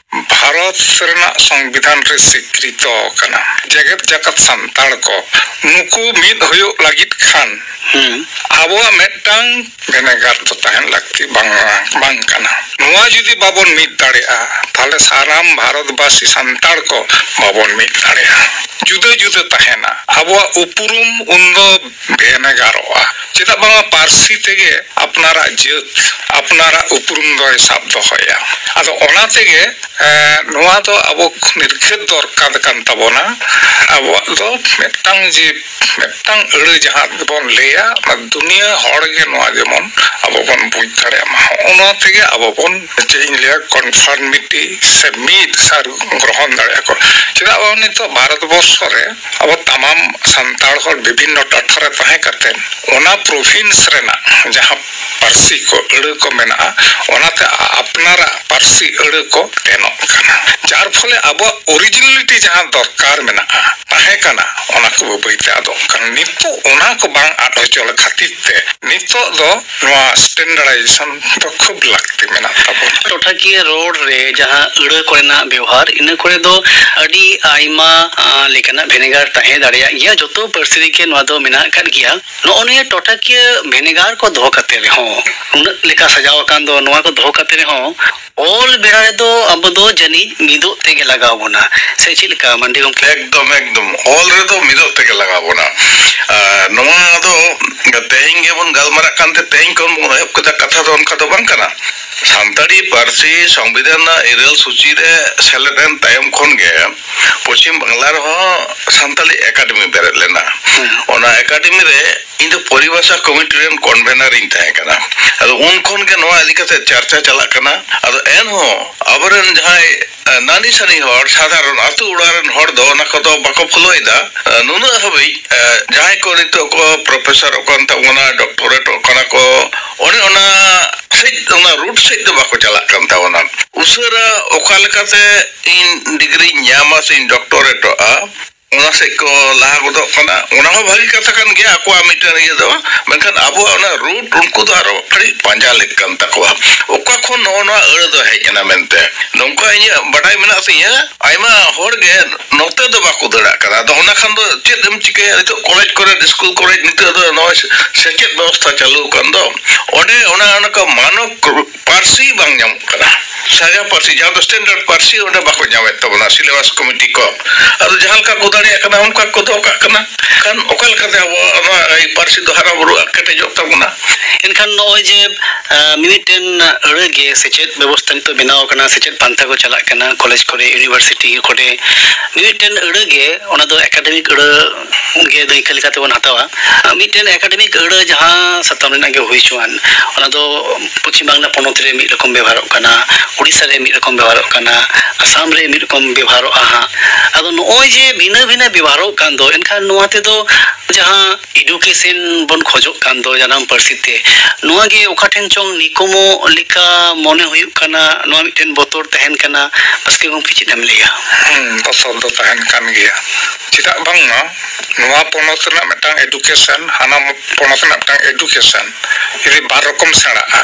ᱵᱷᱟᱨᱚᱛ ᱨᱮᱱᱟᱜ ᱥᱚᱝᱵᱤᱫᱷᱟᱱ ᱨᱮ ᱥᱤᱠᱨᱤᱛᱚ ᱟᱠᱟᱱᱟ, ᱡᱮᱜᱮᱛ ᱡᱟᱠᱟᱛ ᱥᱟᱱᱛᱟᱲ ᱠᱚ ᱱᱩᱠᱩ ᱢᱤᱫ ᱦᱩᱭᱩᱜ ᱞᱟᱹᱜᱤᱫ ᱠᱷᱟᱱ ᱦᱩᱸ᱾ ᱟᱵᱚᱣᱟᱜ ᱢᱤᱫᱴᱟᱝ ᱵᱷᱮᱱᱮᱜᱟᱨ ᱫᱚ ᱛᱟᱦᱮᱱ ᱞᱟᱹᱠᱛᱤ ᱵᱟᱝ, ᱵᱟᱝ ᱠᱟᱱᱟ᱾ ᱱᱚᱣᱟ ᱡᱩᱫᱤ ᱵᱟᱵᱚᱱ ᱢᱤᱫ ᱫᱟᱲᱮᱭᱟᱜᱼᱟ, ᱛᱟᱦᱞᱮ ᱥᱟᱱᱟᱢ ᱵᱷᱟᱨᱚᱛᱵᱟᱥᱤ ᱥᱟᱱᱛᱟᱲ ᱠᱚ ᱵᱟᱵᱚᱱ ᱢᱤᱫ ᱫᱟᱲᱮᱭᱟᱜᱼᱟ᱾ ᱡᱩᱫᱟᱹ ᱡᱩᱫᱟᱹ ᱛᱟᱦᱮᱱᱟ, ᱟᱵᱚᱣᱟᱜ ᱩᱯᱨᱩᱢ ᱩᱱᱫᱚ ᱵᱷᱮᱱᱮᱜᱟᱨᱚᱜᱼᱟ᱾ ᱪᱮᱫᱟᱜ ᱵᱟᱝᱟ, ᱯᱟᱹᱨᱥᱤ ᱛᱮᱜᱮ ᱟᱯᱱᱟᱨᱟᱜ ᱡᱟᱹᱛ, ᱟᱯᱱᱟᱨᱟᱜ ᱩᱯᱨᱩᱢ ᱫᱚᱭ ᱥᱟᱵ ᱫᱚᱦᱚᱭᱟ᱾ ᱟᱫᱚ ᱚᱱᱟ ᱛᱮᱜᱮ ᱮᱸ, ᱱᱚᱣᱟ ᱫᱚ ᱟᱵᱚ ᱱᱤᱨᱠᱷᱮᱛ ᱫᱚᱨᱠᱟᱨ ᱠᱟᱱ ᱛᱟᱵᱚᱱᱟ᱾ ᱟᱵᱚᱣᱟᱜ ᱫᱚ ᱢᱤᱫᱴᱟᱝ ᱡᱮ, ᱢᱤᱫᱴᱟᱝ ᱟᱹᱲᱟᱹ ᱡᱟᱦᱟᱸ ᱵᱚᱱ ᱞᱟᱹᱭᱟ, ᱚᱱᱟ ᱫᱩᱱᱤᱭᱟᱹ ᱦᱚᱲ ᱜᱮ ᱱᱚᱣᱟ ᱡᱮᱢᱚᱱ ᱟᱵᱚ ᱵᱚᱱ ᱵᱩᱡᱽ ᱫᱟᱲᱮᱭᱟᱜ ᱢᱟ᱾ ᱦᱚᱸᱜᱼᱚ ᱱᱚᱣᱟ ᱛᱮᱜᱮ ᱟᱵᱚ ᱵᱚᱱ, ᱪᱮᱫ ᱤᱧ ᱞᱟᱹᱭᱟ, ᱠᱚᱱᱯᱷᱟᱨᱢᱤᱴᱤ ᱥᱮ ᱢᱤᱫ ᱥᱟᱨ ᱜᱨᱚᱦᱚᱱ ᱫᱟᱲᱮᱭᱟᱜᱼᱟ ᱠᱚ᱾ ᱪᱮᱫᱟᱜ ᱵᱟᱝ, ᱱᱤᱛᱚᱜ ᱵᱷᱟᱨᱚᱛ ᱵᱚᱨᱥᱚ ᱨᱮ ᱟᱵᱚ ᱛᱟᱢᱟᱢ ᱥᱟᱱᱛᱟᱲ ᱦᱚᱲ ᱵᱤᱵᱷᱤᱱᱱᱚ ᱴᱚᱴᱷᱟ ᱨᱮ ᱛᱟᱦᱮᱸ ᱠᱟᱛᱮ ᱚᱱᱟ ᱯᱨᱚᱵᱷᱤᱱᱥ ᱨᱮᱱᱟᱜ ᱡᱟᱦᱟᱸ ᱯᱟᱹᱨᱥᱤ ᱠᱚ, ᱟᱹᱲᱟᱹ ᱠᱚ ᱢᱮᱱᱟᱜᱼᱟ, ᱚᱱᱟᱛᱮ ᱟ-, ᱟᱯᱱᱟᱨᱟᱜ ᱯᱟᱹᱨᱥᱤ ᱟᱹᱲᱟᱹ ᱠᱚ ᱛᱮᱱᱚᱜ ᱠᱟᱱᱟ᱾ ᱡᱟᱨ ᱯᱷᱚᱞᱮ ᱟᱵᱚᱣᱟᱜ ᱚᱨᱤᱡᱤᱱᱟᱞᱤᱴᱤ ᱡᱟᱦᱟᱸ ᱫᱚᱨᱠᱟᱨ ᱢᱮᱱᱟᱜᱼᱟ, ᱛᱟᱦᱮᱸ ᱠᱟᱱᱟ, ᱚᱱᱟ ᱠᱚ ᱵᱟᱹᱭ ᱵᱟᱹᱭᱛᱮ ᱟᱫᱚᱜ ᱠᱟᱱᱟ᱾ ᱱᱤᱛᱚᱜ ᱚᱱᱟ ᱠᱚ ᱵᱟᱝ ᱟᱫ ᱦᱚᱪᱚ ᱠᱷᱟᱹᱛᱤᱨ ᱛᱮ ᱱᱤᱛᱚᱜ ᱫᱚ ᱱᱚᱣᱟ ᱥᱴᱮᱱᱰᱟᱨᱰᱟᱭᱡᱮᱥᱚᱱ ᱫᱚ ᱠᱷᱩᱵ ᱞᱟᱹᱠᱛᱤ ᱢᱮᱱᱟᱜ ᱛᱟᱵᱚᱱᱟ᱾ ᱴᱚᱴᱷᱟᱠᱤᱭᱟᱹ ᱨᱚᱲ ᱨᱮ ᱡᱟᱦᱟᱸ ᱟᱹᱲᱟᱹ ᱠᱚᱨᱮᱱᱟᱜ ᱵᱮᱣᱦᱟᱨ, ᱤᱱᱟᱹ ᱠᱚᱨᱮ ᱫᱚ ᱟᱹᱰᱤ ᱟᱭᱢᱟ, ᱟ, ᱞᱮᱠᱟᱱᱟᱜ ᱵᱷᱮᱱᱮᱜᱟᱨ ᱛᱟᱦᱮᱸ ᱫᱟᱲᱮᱭᱟᱜ ᱜᱮᱭᱟ᱾ ᱡᱚᱛᱚ ᱯᱟᱹᱨᱥᱤ ᱨᱮᱜᱮ ᱱᱚᱣᱟ ᱫᱚ ᱢᱮᱱᱟᱜ ᱟᱠᱟᱫ ᱜᱮᱭᱟ᱾ ᱱᱚᱜᱼᱚ ᱱᱤᱭᱟᱹ ᱴᱚᱴᱷᱟᱠᱤᱭᱟᱹ ᱵᱷᱮᱱᱮᱜᱟᱨ ᱠᱚ ᱫᱚᱦᱚ ᱠᱟᱛᱮ ᱨᱮᱦᱚᱸ, ᱩᱱᱟᱹᱜ ᱞᱮᱠᱟ ᱥᱟᱡᱟᱣ ᱟᱠᱟᱱ ᱫᱚ, ᱱᱚᱣᱟ ᱠᱚ ᱫᱚᱦᱚ ᱠᱟᱛᱮ ᱨᱮᱦᱚᱸ ᱚᱞ ᱵᱮᱲᱟ ᱨᱮᱫᱚ ᱟᱵᱚ ᱫᱚ ᱡᱟᱹᱱᱤᱡ ᱢᱤᱫᱚᱜ ᱛᱮᱜᱮ ᱞᱟᱜᱟᱣ ᱵᱚᱱᱟ, ᱥᱮ ᱪᱮᱫ ᱞᱮᱠᱟ ᱢᱟᱱᱰᱤ ᱜᱚᱢᱠᱮ? ᱮᱠᱫᱚᱢ, ᱮᱠᱫᱚᱢ᱾ ᱚᱞ ᱨᱮᱫᱚ ᱢᱤᱫᱚᱜ ᱛᱮᱜᱮ ᱞᱟᱜᱟᱣ ᱵᱚᱱᱟ᱾ ᱟᱨ ᱱᱚᱣᱟ ᱫᱚ ᱛᱮᱦᱮᱧ ᱜᱮᱵᱚᱱ ᱜᱟᱞᱢᱟᱨᱟᱜ ᱠᱟᱱᱛᱮ ᱛᱮᱦᱮᱧ ᱠᱷᱚᱱ ᱵᱚᱱ ᱮᱦᱚᱵ ᱠᱮᱫᱟ, ᱠᱟᱛᱷᱟ ᱫᱚ ᱚᱱᱠᱟ ᱫᱚ ᱵᱟᱝ ᱠᱟᱱᱟ᱾ ᱥᱟᱱᱛᱟᱲᱤ ᱯᱟᱹᱨᱥᱤ ᱥᱚᱝᱵᱤᱫᱷᱟᱱ ᱨᱮᱱᱟᱜ ᱤᱨᱟᱹᱞ ᱥᱩᱪᱤ ᱨᱮ ᱥᱮᱞᱮᱫ ᱮᱱ ᱛᱟᱭᱚᱢ ᱠᱷᱚᱱ ᱜᱮ ᱯᱚᱪᱷᱤᱢ ᱵᱟᱝᱞᱟ ᱨᱮᱦᱚᱸ ᱥᱟᱱᱛᱟᱲᱤ ᱮᱠᱟᱰᱮᱢᱤ ᱵᱮᱨᱮᱫ ᱞᱮᱱᱟ᱾ ᱦᱩᱸ᱾ ᱚᱱᱟ ᱮᱠᱟᱰᱮᱢᱤ ᱨᱮ ᱤᱧ ᱫᱚ ᱯᱚᱨᱤᱵᱷᱟᱥᱟ ᱠᱚᱢᱤᱴᱤ ᱨᱮᱱ ᱠᱚᱱᱵᱷᱮᱱᱟᱨ ᱤᱧ ᱛᱟᱦᱮᱸ ᱠᱟᱱᱟ᱾ ᱟᱫᱚ ᱩᱱ ᱠᱷᱚᱱ ᱜᱮ ᱱᱚᱣᱟ ᱤᱫᱤ ᱠᱟᱛᱮ ᱪᱟᱨᱪᱟ ᱪᱟᱞᱟᱜ ᱠᱟᱱᱟ᱾ ᱟᱫᱚ ᱮᱱᱦᱚᱸ ᱟᱵᱚᱨᱮᱱ ᱡᱟᱦᱟᱸᱭ, ᱮ, ᱱᱟᱹᱱᱤ ᱥᱟᱹᱱᱤ ᱦᱚᱲ, ᱥᱟᱫᱷᱟᱨᱚᱱ ᱟᱹᱛᱩ ᱚᱲᱟᱜ ᱨᱮᱱ ᱦᱚᱲ ᱫᱚ ᱚᱱᱟ ᱠᱚᱫᱚ ᱵᱟᱠᱚ ᱯᱷᱚᱞᱳᱭᱮᱫᱟ᱾ ᱮ, ᱱᱩᱱᱟᱹᱜ ᱦᱟᱹᱵᱤᱡ, ᱮ, ᱡᱟᱦᱟᱸᱭ ᱠᱚ ᱱᱤᱛᱚᱜ ᱠᱚ ᱯᱨᱚᱯᱷᱮᱥᱚᱨᱚᱜ ᱠᱟᱱ ᱛᱟᱵᱚᱱᱟ, ᱰᱚᱠᱴᱚᱨᱮᱴᱚᱜ ᱠᱟᱱᱟ ᱠᱚ, ᱚᱱᱮ ᱚᱱᱟ ᱥᱮᱫ, ᱚᱱᱟ ᱨᱩᱴ ᱥᱮᱫ ᱫᱚ ᱵᱟᱠᱚ ᱪᱟᱞᱟᱜ ᱠᱟᱱ ᱛᱟᱵᱚᱱᱟ᱾ ᱩᱥ ᱩᱥᱟᱹᱨᱟ ᱚᱠᱟ ᱞᱮᱠᱟᱛᱮ ᱤᱧ ᱰᱤᱜᱽᱨᱤᱧ ᱧᱟᱢᱟ ᱥᱮᱧ ᱰᱚᱠᱴᱚᱨᱮᱴᱚᱜᱼᱟ, ᱚᱱᱟ ᱥᱮᱫ ᱠᱚ ᱞᱟᱦᱟ ᱜᱚᱫᱚᱜ ᱠᱟᱱᱟ᱾ ᱚᱱᱟ ᱦᱚᱸ ᱵᱷᱟᱹᱜᱤ ᱠᱟᱛᱷᱟ ᱠᱟᱱ ᱜᱮᱭᱟ, ᱟᱠᱚᱣᱟᱜ ᱢᱤᱫᱴᱮᱱ ᱤᱭᱟᱹ ᱫᱚ᱾ ᱢᱮᱱᱠᱷᱟᱱ ᱟᱵᱚᱣᱟᱜ ᱚᱱᱟ ᱨᱩᱴ ᱩᱱᱠᱩ ᱫᱚ ᱟᱨᱚ ᱠᱟᱹᱴᱤᱡ ᱯᱟᱸᱡᱟ ᱞᱮᱠ ᱠᱟᱱ ᱛᱟᱠᱚᱣᱟ, ᱚᱠᱟ ᱠᱷᱚᱱ ᱱᱚᱜᱼᱚ ᱱᱚᱣᱟ ᱟᱹᱲᱟᱹ ᱫᱚ ᱦᱮᱡ ᱮᱱᱟ ᱢᱮᱱᱛᱮ᱾ ᱱᱚᱝᱠᱟ ᱤᱧᱟᱹᱜ ᱵᱟᱰᱟᱭ ᱢᱮᱱᱟᱜ ᱛᱤᱧᱟᱹ, ᱟᱭᱢᱟ ᱦᱚᱲ ᱜᱮ ᱱᱚᱛᱮ ᱫᱚ ᱵᱟᱠᱚ ᱫᱟᱹᱲᱟᱜ ᱠᱟᱱᱟ᱾ ᱟᱫᱚ ᱚᱱᱟ ᱠᱷᱟᱱ ᱫᱚ ᱪᱮᱫ ᱮᱢ ᱪᱤᱠᱟᱹᱭᱟ? ᱱᱤᱛᱚᱜ ᱠᱚᱞᱮᱡᱽ ᱠᱚᱨᱮ, ᱥᱠᱩᱞ ᱠᱚᱨᱮ, ᱱᱤᱛᱚᱜ ᱫᱚ ᱱᱚᱜᱼᱚᱭ ᱥᱮᱪᱮᱫ ᱵᱮᱵᱚᱥᱛᱷᱟ ᱪᱟᱹᱞᱩ ᱟᱠᱟᱱ ᱫᱚ, ᱚᱸᱰᱮ ᱚᱱᱟ, ᱚᱱᱟ ᱠᱚ ᱢᱟᱱᱚᱵ ᱯᱟᱹᱨᱥᱤ ᱵᱟᱝ ᱧᱟᱢᱚᱜ ᱠᱟᱱᱟ, ᱥᱟᱡᱟ ᱯᱟᱹᱨᱥᱤ, ᱡᱟᱦᱟᱸ ᱫᱚ ᱥᱴᱮᱱᱰᱟᱨᱰ ᱯᱟᱹᱨᱥᱤ, ᱚᱸᱰᱮ ᱵᱟᱠᱚ ᱧᱟᱢᱮᱫ ᱛᱟᱵᱚᱱᱟ ᱥᱤᱞᱮᱵᱟᱥ ᱠᱚᱢᱤᱴᱤ ᱠᱚ᱾ ᱟᱫᱚ ᱡᱟᱦᱟᱸ ᱞᱮᱠᱟ ᱠᱚ ᱫᱟᱲᱮᱭᱟᱜ ᱠᱟᱱᱟ, ᱚᱱᱠᱟ ᱠᱚ ᱫᱚᱦᱚ ᱠᱟᱜ ᱠᱟᱱᱟ᱾ ᱠᱷᱟᱱ ᱚᱠᱟ ᱞᱮᱠᱟᱛᱮ ᱟᱵᱚᱣᱟᱜ ᱱᱚᱣᱟ ᱟᱹᱭ ᱯᱟᱹᱨᱥᱤ ᱫᱚ ᱦᱟᱨᱟ ᱵᱩᱨᱩᱜᱼᱟ, ᱠᱮᱴᱮᱡᱚᱜ ᱛᱟᱵᱚᱱᱟ? ᱮᱱᱠᱷᱟᱱ ᱱᱚᱜᱼᱚᱭ ᱡᱮ, ᱟᱸ, ᱢᱤᱢᱤᱫᱴᱮᱱ ᱟᱹᱲᱟᱹ ᱜᱮ ᱥᱮᱪᱮᱫ ᱵᱮᱵᱚᱥᱛᱷᱟ ᱱᱤᱛᱚᱜ ᱵᱮᱱᱟᱣ ᱟᱠᱟᱱᱟ, ᱥᱮᱪᱮᱫ ᱯᱟᱱᱛᱷᱟ ᱠᱚ ᱪᱟᱞᱟᱜ ᱠᱟᱱᱟ, ᱠᱚᱞᱮᱡᱽ ᱠᱚᱨᱮ, ᱤᱭᱩᱱᱤᱵᱷᱟᱨᱥᱤᱴᱤ ᱠᱚᱨᱮ, ᱢᱤᱢᱤᱫᱴᱮᱱ ᱟᱹᱲᱟᱹ ᱜᱮ, ᱚᱱᱟ ᱫᱚ ᱮᱠᱟᱰᱮᱢᱤᱠ ᱟᱹᱲᱟᱹ ᱜᱮ ᱫᱟᱹᱭᱠᱟᱹ ᱞᱮᱠᱟᱛᱮ ᱵᱚᱱ ᱦᱟᱛᱟᱣᱟ᱾ ᱢᱤᱫᱴᱮᱱ ᱮᱠᱟᱰᱮᱢᱤᱠ ᱟᱹᱲᱟᱹ ᱡᱟᱦᱟᱸ ᱥᱟᱛᱟᱢ ᱨᱮᱱᱟᱜ ᱜᱮ ᱦᱩᱭ ᱦᱚᱪᱚᱣᱟᱱ, ᱚᱱᱟ ᱫᱚ ᱯᱚᱪᱷᱤᱢ ᱵᱟᱝᱞᱟ ᱯᱚᱱᱚᱛ ᱨᱮ ᱢᱤᱫ ᱨᱚᱠᱚᱢ ᱵᱮᱵᱷᱟᱨᱚᱜ ᱠᱟᱱᱟ, ᱩᱲᱤᱥᱥᱟ ᱨᱮ ᱢᱤᱫ ᱨᱚᱠᱚᱢ ᱵᱮᱵᱷᱟᱨᱚᱜ ᱠᱟᱱᱟ, ᱟᱥᱟᱢ ᱨᱮ ᱢᱤᱫ ᱨᱚᱠᱚᱢ ᱵᱮᱵᱷᱟᱨᱚᱜᱼᱟ ᱦᱟᱸᱜ᱾ ᱟᱫᱚ ᱱᱚᱜᱼᱚᱭ ᱡᱮ ᱵᱷᱤᱱᱟᱹ ᱵᱷᱤᱱᱟᱹ ᱵᱮᱵᱷᱟᱨᱚᱜ ᱠᱟᱱ ᱫᱚ, ᱮᱱᱠᱷᱟᱱ ᱱᱚᱣᱟ ᱛᱮᱫᱚ ᱡᱟᱦᱟᱸ ᱮᱰᱩᱠᱮᱥᱚᱱ ᱵᱚᱱ ᱠᱷᱚᱡᱚᱜ ᱠᱟᱱ ᱫᱚ ᱡᱟᱱᱟᱢ ᱯᱟᱹᱨᱥᱤ ᱛᱮ, ᱱᱚᱣᱟ ᱜᱮ ᱚᱠᱟ ᱴᱷᱮᱱ ᱪᱚᱝ ᱱᱤᱠᱚᱢᱚᱜ ᱞᱮᱠᱟ ᱢᱚᱱᱮ ᱦᱩᱭᱩᱜ ᱠᱟᱱᱟ, ᱱᱚᱣᱟ ᱢᱤᱫᱴᱮᱱ ᱵᱚᱛᱚᱨ ᱛᱟᱦᱮᱱ ᱠᱟᱱᱟ᱾ ᱵᱟᱥᱠᱮ ᱜᱚᱢᱠᱮ, ᱪᱮᱫ ᱮᱢ ᱞᱟᱹᱭᱟ? ᱦᱩᱸ, ᱵᱚᱛᱚᱨ ᱫᱚ ᱛᱟᱦᱮᱱ ᱠᱟᱱ ᱜᱮᱭᱟ᱾ ᱪᱮᱫᱟᱜ ᱵᱟᱝᱢᱟ ᱱᱚᱣᱟ ᱯᱚᱱᱚᱛ ᱨᱮᱱᱟᱜ ᱢᱤᱫᱴᱟᱝ ᱮᱰᱩᱠᱮᱥᱚᱱ, ᱦᱟᱱᱟ ᱯᱚᱱᱚᱛ ᱨᱮᱱᱟᱜ ᱢᱤᱫᱴᱟᱝ ᱮᱰᱩᱠᱮᱥᱚᱱ ᱡᱩᱫᱤ ᱵᱟᱨ ᱨᱚᱠᱚᱢ ᱥᱮᱬᱟᱜᱼᱟ,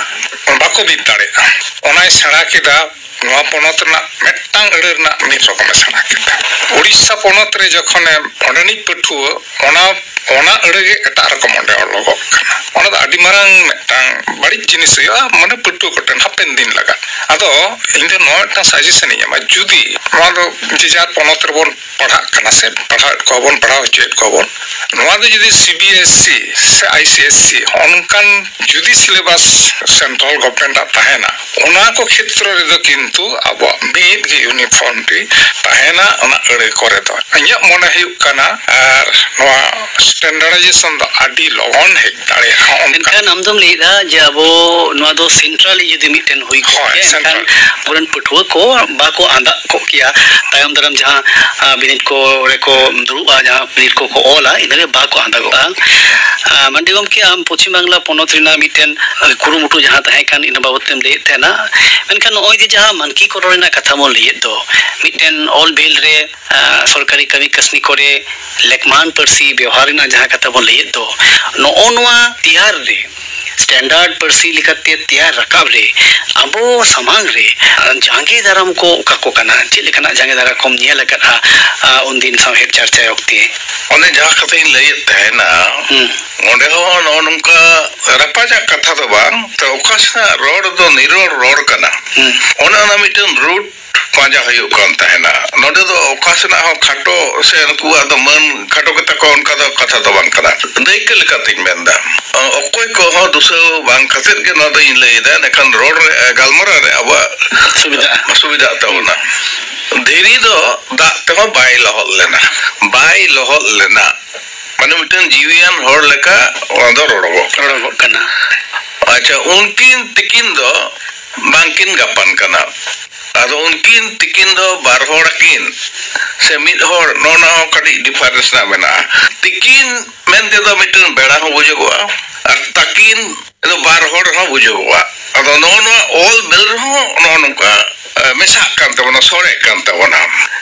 ᱵᱟᱠᱚ ᱢᱤᱫ ᱫᱟᱲᱮᱭᱟᱜᱼᱟ᱾ ᱚᱱᱟᱭ ᱥᱮᱬᱟ ᱠᱮᱫᱟ, ᱱᱚᱣᱟ ᱯᱚᱱᱚᱛ ᱨᱮᱱᱟᱜ ᱢᱤᱫᱴᱟᱝ ᱟᱹᱲᱟᱹ ᱨᱮᱱᱟᱜ ᱢᱤᱫ ᱨᱚᱠᱚᱢᱮ ᱥᱮᱬᱟ ᱠᱮᱫᱟ᱾ ᱩᱲᱤᱥᱥᱟ ᱯᱚᱱᱚᱛ ᱨᱮ ᱡᱚᱠᱷᱚᱱᱮ ᱚᱸᱰᱮᱱᱤᱡ ᱯᱟᱹᱴᱷᱩᱣᱟᱹ ᱚᱱᱟ, ᱚᱱᱟ ᱟᱹᱲᱟᱹ ᱜᱮ ᱮᱴᱟᱜ ᱨᱚᱠᱚᱢ ᱚᱸᱰᱮ ᱚᱞᱚᱜᱚᱜ ᱠᱟᱱᱟ, ᱚᱱᱟ ᱫᱚ ᱟᱹᱰᱤ ᱢᱟᱨᱟᱝ ᱢᱤᱫᱴᱟᱝ ᱵᱟᱹᱲᱤᱡ ᱡᱤᱱᱤᱥ ᱦᱩᱭᱩᱜᱼᱟ, ᱢᱟᱱᱮ ᱯᱟᱹᱴᱷᱩᱣᱟᱹ ᱠᱚᱴᱷᱮᱱ ᱦᱟᱯᱮᱱ ᱫᱤᱱ ᱞᱟᱜᱟᱫ᱾ ᱟᱫᱚ ᱤᱧ ᱫᱚ ᱱᱚᱣᱟ ᱢᱤᱫᱴᱟᱝ ᱥᱟᱡᱮᱥᱚᱱ ᱤᱧ ᱮᱢᱟ, ᱡᱩᱫᱤ ᱱᱚᱣᱟ ᱫᱚ ᱡᱮ ᱡᱟᱨ ᱯᱚᱱᱚᱛ ᱨᱮᱵᱚᱱ ᱯᱟᱲᱦᱟᱜ ᱠᱟᱱᱟ ᱥᱮ ᱯᱟᱲᱦᱟᱣᱮᱫ ᱠᱚᱣᱟ ᱵᱚᱱ, ᱯᱟᱲᱦᱟᱣ ᱦᱚᱪᱚᱭᱮᱫ ᱠᱚᱣᱟ ᱵᱚᱱ, ᱱᱚᱣᱟ ᱫᱚ ᱡᱩᱫᱤ ᱥᱤ ᱵᱤ ᱮᱥ ᱤ ᱥᱮ ᱟᱭ ᱥᱤ ᱮᱥ ᱤ ᱦᱚᱸᱜᱼᱚ ᱱᱚᱝᱠᱟᱱ ᱡᱩᱫᱤ ᱥᱤᱞᱮᱵᱟᱥ ᱥᱮᱱᱴᱨᱟᱞ ᱜᱚᱵᱷᱚᱨᱱᱢᱮᱱᱴ ᱟᱜ ᱛᱟᱦᱮᱱᱟ, ᱚᱱᱟ ᱠᱚ ᱠᱷᱮᱛᱨᱚ ᱨᱮᱫᱚ ᱠᱤᱱᱛᱩ ᱟᱵᱚᱣᱟᱜ ᱢᱤᱫ ᱜᱮ ᱤᱭᱩᱱᱤᱯᱷᱚᱨᱢᱤᱴᱤ ᱛᱟᱦᱮᱱᱟ ᱚᱱᱟ ᱟᱹᱲᱟᱹ ᱠᱚᱨᱮ ᱫᱚ, ᱤᱧᱟᱹᱜ ᱢᱚᱱᱮ ᱦᱩᱭᱩᱜ ᱠᱟᱱᱟ᱾ ᱟᱨ ᱱᱚᱣᱟ ᱥᱴᱮᱱᱰᱟᱨᱰᱟᱭᱡᱮᱥᱚᱱ ᱫᱚ ᱟᱹᱰᱤ ᱞᱚᱜᱚᱱ ᱦᱮᱡ ᱫᱟᱲᱮᱭᱟᱜᱼᱟ᱾ ᱦᱚᱸᱜᱼᱚ ᱱᱚᱝᱠᱟ᱾ ᱮᱱᱠᱷᱟᱱ ᱟᱢ ᱫᱚᱢ ᱞᱟᱹᱭᱮᱫᱼᱟ ᱡᱮ ᱟᱵᱚ ᱱᱚᱣᱟ ᱫᱚ ᱥᱮᱱᱴᱨᱟᱞᱤ ᱡᱩᱫᱤ ᱢᱤᱫᱴᱮᱱ ᱦᱩᱭ ᱠᱚᱜ ᱦᱳᱭ, ᱠᱮᱭᱟ, ᱮᱱᱠᱷᱟᱱ ᱥᱮᱱᱴᱨᱟᱞ᱾ ᱟᱵᱚᱨᱮᱱ ᱯᱟᱹᱴᱷᱩᱣᱟᱹ ᱠᱚ ᱵᱟᱠᱚ ᱟᱸᱫᱟᱜ ᱠᱚᱜ ᱠᱮᱭᱟ᱾ ᱛᱟᱭᱚᱢ ᱫᱟᱨᱟᱢ ᱡᱟᱦᱟᱸ, ᱟᱸ, ᱵᱤᱱᱤᱰ ᱠᱚ ᱨᱮᱠᱚ ᱫᱩᱲᱩᱵᱼᱟ, ᱡᱟᱦᱟᱸ ᱵᱤᱱᱤᱰ ᱠᱚᱠᱚ ᱚᱞᱟ, ᱤᱱᱟᱹᱨᱮ ᱵᱟᱠᱚ ᱟᱸᱫᱟᱜᱚᱜᱼᱟ᱾ ᱟᱸ, ᱢᱟᱱᱰᱤ ᱜᱚᱢᱠᱮ, ᱟᱢ ᱯᱚᱪᱷᱤᱢ ᱵᱟᱝᱞᱟ ᱯᱚᱱᱚᱛ ᱨᱮᱱᱟᱜ ᱢᱤᱫᱴᱮᱱ, ᱟᱸ, ᱠᱩᱨᱩᱢᱩᱴᱩ ᱡᱟᱦᱟᱸ ᱛᱟᱦᱮᱸ ᱠᱟᱱ, ᱤᱱᱟᱹ ᱵᱟᱵᱚᱛ ᱛᱮᱢ ᱞᱟᱹᱭᱮᱫ ᱛᱟᱦᱮᱱᱟ᱾ ᱢᱮᱱᱠᱷᱟᱱ ᱱᱚᱜᱼᱚᱭ ᱡᱮ ᱡᱟᱦᱟᱸ ᱢᱟᱱᱠᱤᱠᱚᱨᱚᱱ ᱨᱮᱱᱟᱜ ᱠᱟᱛᱷᱟ ᱵᱚᱱ ᱞᱟᱹᱭᱮᱫ ᱫᱚ, ᱢᱤᱫᱴᱮᱱ ᱚᱞ ᱵᱤᱞ ᱨᱮ, ᱟᱸ, ᱥᱚᱨᱠᱟᱨᱤ ᱠᱟᱹᱢᱤ ᱠᱟᱹᱥᱱᱤ ᱠᱚᱨᱮ ᱞᱮᱠᱢᱟᱱ ᱯᱟᱹᱨᱥᱤ ᱵᱮᱣᱦᱟᱨ ᱨᱮᱱᱟᱜ ᱡᱟᱦᱟᱸ ᱠᱟᱛᱷᱟ ᱵᱚᱱ ᱞᱟᱹᱭᱮᱫ ᱫᱚ, ᱱᱚᱜᱼᱚ ᱱᱚᱣᱟ ᱛᱮᱭᱟᱨ ᱨᱮ, ᱥᱴᱮᱱᱰᱟᱨᱰ ᱯᱟᱹᱨᱥᱤ ᱞᱮᱠᱟᱛᱮ ᱛᱮᱭᱟᱨ ᱨᱟᱠᱟᱵ ᱨᱮ ᱟᱵᱚ ᱥᱟᱢᱟᱝ ᱨᱮ, ᱟᱸ, ᱡᱟᱸᱜᱮ ᱫᱟᱨᱟᱢ ᱠᱚ ᱚᱠᱟ ᱠᱚ ᱠᱟᱱᱟ? ᱪᱮᱫ ᱞᱮᱠᱟᱱᱟᱜ ᱡᱟᱸᱜᱮ ᱫᱟᱨᱟᱢ ᱠᱚᱢ ᱧᱮᱞ ᱟᱠᱟᱫᱼᱟ, ᱟᱸ, ᱩᱱᱫᱤᱱ ᱥᱟᱶᱦᱮᱫ ᱪᱟᱨᱪᱟ ᱚᱠᱛᱮ? ᱚᱱᱮ ᱡᱟᱦᱟᱸ ᱠᱟᱛᱷᱟᱧ ᱞᱟᱹᱭᱮᱫ ᱛᱟᱦᱮᱱᱟ, ᱦᱩᱸ᱾ ᱚᱸᱰᱮ ᱦᱚᱸ ᱱᱚᱜᱼᱚ ᱱᱚᱝᱠᱟ ᱨᱟᱯᱟᱪᱟᱜ ᱠᱟᱛᱷᱟ ᱫᱚ ᱵᱟᱝ, ᱛᱚ ᱚᱠᱟ ᱥᱮᱱᱟᱜ ᱨᱚᱲ ᱫᱚ ᱱᱤᱨᱚᱲ ᱨᱚᱲ ᱠᱟᱱᱟ᱾ ᱦᱩᱸ᱾ ᱚᱱᱮ ᱚᱱᱟ ᱢᱤᱫᱴᱮᱱ ᱨᱩᱴ ᱯᱟᱸᱡᱟ ᱦᱩᱭᱩᱜ ᱠᱟᱱ ᱛᱟᱦᱮᱱᱟ᱾ ᱱᱚᱰᱮ ᱫᱚ ᱚᱠᱟ ᱥᱮᱱᱟᱜ ᱦᱚᱸ ᱠᱷᱟᱴᱚ ᱥᱮ ᱱᱩᱠᱩᱣᱟᱜ ᱫᱚ ᱢᱟᱹᱱ ᱠᱷᱟᱴᱚ ᱜᱮᱛᱟ ᱠᱚᱣᱟ, ᱚᱱᱠᱟ ᱫᱚ ᱠᱟᱛᱷᱟ ᱫᱚ ᱵᱟᱝ ᱠᱟᱱᱟ᱾ ᱫᱟᱹᱭᱠᱟᱹ ᱞᱮᱠᱟᱛᱤᱧ ᱢᱮᱱᱫᱟ, ᱚᱠᱚᱭ ᱠᱚᱦᱚᱸ ᱫᱩᱥᱟᱹᱣ ᱵᱟᱝ ᱠᱟᱛᱮᱫ ᱜᱮ ᱱᱚᱣᱟ ᱫᱚᱧ ᱞᱟᱹᱭᱮᱫᱟ, ᱮᱸᱰᱮᱠᱷᱟᱱ ᱨᱚᱲ ᱨᱮ, ᱜᱟᱞᱢᱟᱨᱟᱣ ᱨᱮ ᱟᱵᱚᱣᱟᱜ ᱥᱩᱵᱤᱫᱷᱟᱜᱼᱟ᱾ ᱥᱩᱵᱤᱫᱷᱟᱜ ᱛᱟᱵᱚᱱᱟ᱾ ᱫᱷᱤᱨᱤ ᱫᱚ ᱫᱟᱜ ᱛᱮᱦᱚᱸ ᱵᱟᱭ ᱞᱚᱦᱚᱫ ᱞᱮᱱᱟ, ᱵᱟᱭ ᱞᱚᱦᱚᱫ ᱞᱮᱱᱟ᱾ ᱢᱟᱱᱮ ᱢᱤᱫᱴᱟᱝ ᱡᱤᱣᱤᱭᱟᱱ ᱦᱚᱲ ᱞᱮᱠᱟ ᱚᱱᱟ ᱫᱚ ᱨᱚᱲᱚᱜᱚᱜ ᱠᱟᱱᱟ᱾ ᱨᱚᱲᱚᱜᱚᱜ ᱠᱟᱱᱟ᱾ ᱟᱪᱪᱷᱟ, ᱩᱱᱠᱤᱱ ᱛᱤᱠᱤᱱ ᱫᱚ ᱵᱟᱝᱠᱤᱱ ᱜᱟᱯᱟᱱ ᱠᱟᱱᱟ᱾ ᱟᱫᱚ ᱩᱱᱠᱤᱱ ᱛᱤᱠᱤᱱ ᱫᱚ ᱵᱟᱨ ᱦᱚᱲ ᱟᱹᱠᱤᱱ ᱥᱮ ᱢᱤᱫ ᱦᱚᱲ, ᱱᱚᱜᱼᱚ ᱱᱚᱣᱟ ᱦᱚᱸ ᱠᱟᱹᱴᱤᱡ ᱰᱤᱯᱷᱟᱨᱮᱱᱥ ᱨᱮᱱᱟᱜ ᱢᱮᱱᱟᱜᱼᱟ᱾ ᱛᱤᱠᱤᱱ ᱢᱮᱱ ᱛᱮᱫᱚ ᱢᱤᱫᱴᱟᱝ ᱵᱮᱲᱟ ᱦᱚᱸ ᱵᱩᱡᱚᱜᱚᱜᱼᱟ, ᱟᱨ ᱛᱟᱹᱠᱤᱱ ᱛᱮᱫᱚ ᱵᱟᱨ ᱦᱚᱲ ᱦᱚᱸ ᱵᱩᱡᱚᱜᱚᱜᱼᱟ᱾ ᱟᱫᱚ ᱱᱚᱜᱼᱚ ᱱᱚᱣᱟ ᱚᱞ ᱵᱮᱞ ᱨᱮᱦᱚᱸ ᱱᱚᱜᱼᱚ ᱱᱚᱝᱠᱟ, ᱮ, ᱢᱮᱥᱟᱜ ᱠᱟᱱ ᱛᱟᱵᱚᱱᱟ, ᱥᱚᱲᱮᱜ ᱠᱟᱱ ᱛᱟᱵᱚᱱᱟ᱾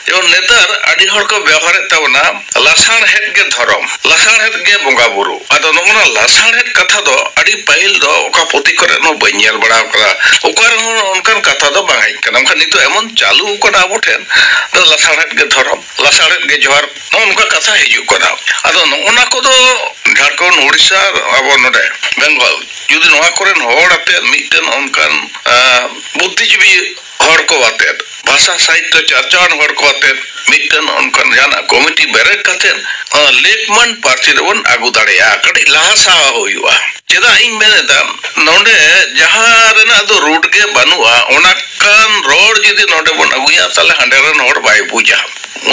ᱡᱮᱢᱚᱱ ᱱᱮᱛᱟᱨ ᱟᱹᱰᱤ ᱦᱚᱲ ᱠᱚ ᱵᱮᱣᱦᱟᱨᱮᱫ ᱛᱟᱵᱚᱱᱟ, ᱞᱟᱥᱟᱲᱦᱮᱫ ᱜᱮ ᱫᱷᱚᱨᱚᱢ, ᱞᱟᱥᱟᱲᱦᱮᱫ ᱜᱮ ᱵᱚᱸᱜᱟ ᱵᱩᱨᱩ᱾ ᱟᱫᱚ ᱱᱚᱜᱼᱚ ᱱᱚᱣᱟ ᱞᱟᱥᱟᱲᱦᱮᱫ ᱠᱟᱛᱷᱟ ᱫᱚ ᱟᱹᱰᱤ ᱯᱟᱹᱦᱤᱞ ᱫᱚ ᱚᱠᱟ ᱯᱩᱛᱷᱤ ᱠᱚᱨᱮ ᱦᱚᱸ ᱵᱟᱹᱧ ᱧᱮᱞ ᱵᱟᱲᱟ ᱟᱠᱟᱫᱟ, ᱚᱠᱟ ᱨᱮᱦᱚᱸ ᱚᱱᱠᱟᱱ ᱠᱟᱛᱷᱟ ᱫᱚ ᱵᱟᱝ ᱦᱮᱡ ᱠᱟᱱᱟ᱾ ᱢᱮᱱᱠᱷᱟᱱ ᱱᱤᱛᱚᱜ ᱮᱢᱚᱱ ᱪᱟᱹᱞᱩ ᱟᱠᱟᱱᱟ ᱟᱵᱚ ᱴᱷᱮᱱ, ᱫᱚ ᱞᱟᱥᱟᱲᱦᱮᱫ ᱜᱮ ᱫᱷᱚᱨᱚᱢ, ᱞᱟᱥᱟᱲᱦᱮᱫ ᱜᱮ ᱡᱚᱦᱟᱨ, ᱱᱚᱜᱼᱚ ᱱᱚᱝᱠᱟ ᱠᱟᱛᱷᱟ ᱦᱤᱡᱩᱜ ᱠᱟᱱᱟ᱾ ᱟᱫᱚ ᱱᱚᱜᱼᱚ ᱱᱟ ᱠᱚᱫᱚ ᱡᱷᱟᱲᱠᱷᱚᱸᱰ, ᱩᱲᱤᱥᱥᱟ, ᱟᱵᱚ ᱱᱚᱰᱮ ᱵᱮᱝᱜᱚᱞ, ᱡᱩᱫᱤ ᱱᱚᱣᱟ ᱠᱚᱨᱮᱱ ᱦᱚᱲ ᱟᱛᱮᱫ ᱢᱤᱫᱴᱮᱱ ᱚᱱᱠᱟᱱ, ᱟᱸ, ᱵᱩᱫᱽᱫᱷᱤᱡᱤᱵᱤ ᱦᱚᱲ ᱠᱚ ᱟᱛᱮᱫ, ᱵᱷᱟᱥᱟ ᱥᱟᱦᱤᱛᱭᱚ ᱪᱟᱨᱪᱟᱣᱟᱱ ᱦᱚᱲ ᱠᱚ ᱟᱛᱮᱫ ᱢᱤᱫᱴᱮᱱ ᱚᱱᱠᱟᱱ ᱡᱟᱦᱟᱱᱟᱜ ᱠᱚᱢᱤᱴᱤ ᱵᱮᱨᱮᱫ ᱠᱟᱛᱮᱫ, ᱟᱸ, ᱞᱮᱠᱢᱟᱱ ᱯᱟᱹᱨᱥᱤ ᱨᱮᱵᱚᱱ ᱟᱹᱜᱩ ᱫᱟᱲᱮᱭᱟᱜᱼᱟ, ᱠᱟᱹᱴᱤᱡ ᱞᱟᱦᱟ ᱥᱟᱦᱟ ᱦᱩᱭᱩᱜᱼᱟ᱾ ᱪᱮᱫᱟᱜ ᱤᱧ ᱢᱮᱱ ᱮᱫᱟ, ᱱᱚᱰᱮ ᱡᱟᱦᱟᱸ ᱨᱮᱱᱟᱜ ᱫᱚ ᱨᱩᱴ ᱜᱮ ᱵᱟᱹᱱᱩᱜᱼᱟ, ᱚᱱᱟ ᱠᱟᱱ ᱨᱚᱲ ᱡᱩᱫᱤ ᱱᱚᱰᱮ ᱵᱚᱱ ᱟᱹᱜᱩᱭᱟ, ᱛᱟᱦᱞᱮ ᱦᱟᱸᱰᱮ ᱨᱮᱱ ᱦᱚᱲ ᱵᱟᱭ ᱵᱩᱡᱟ᱾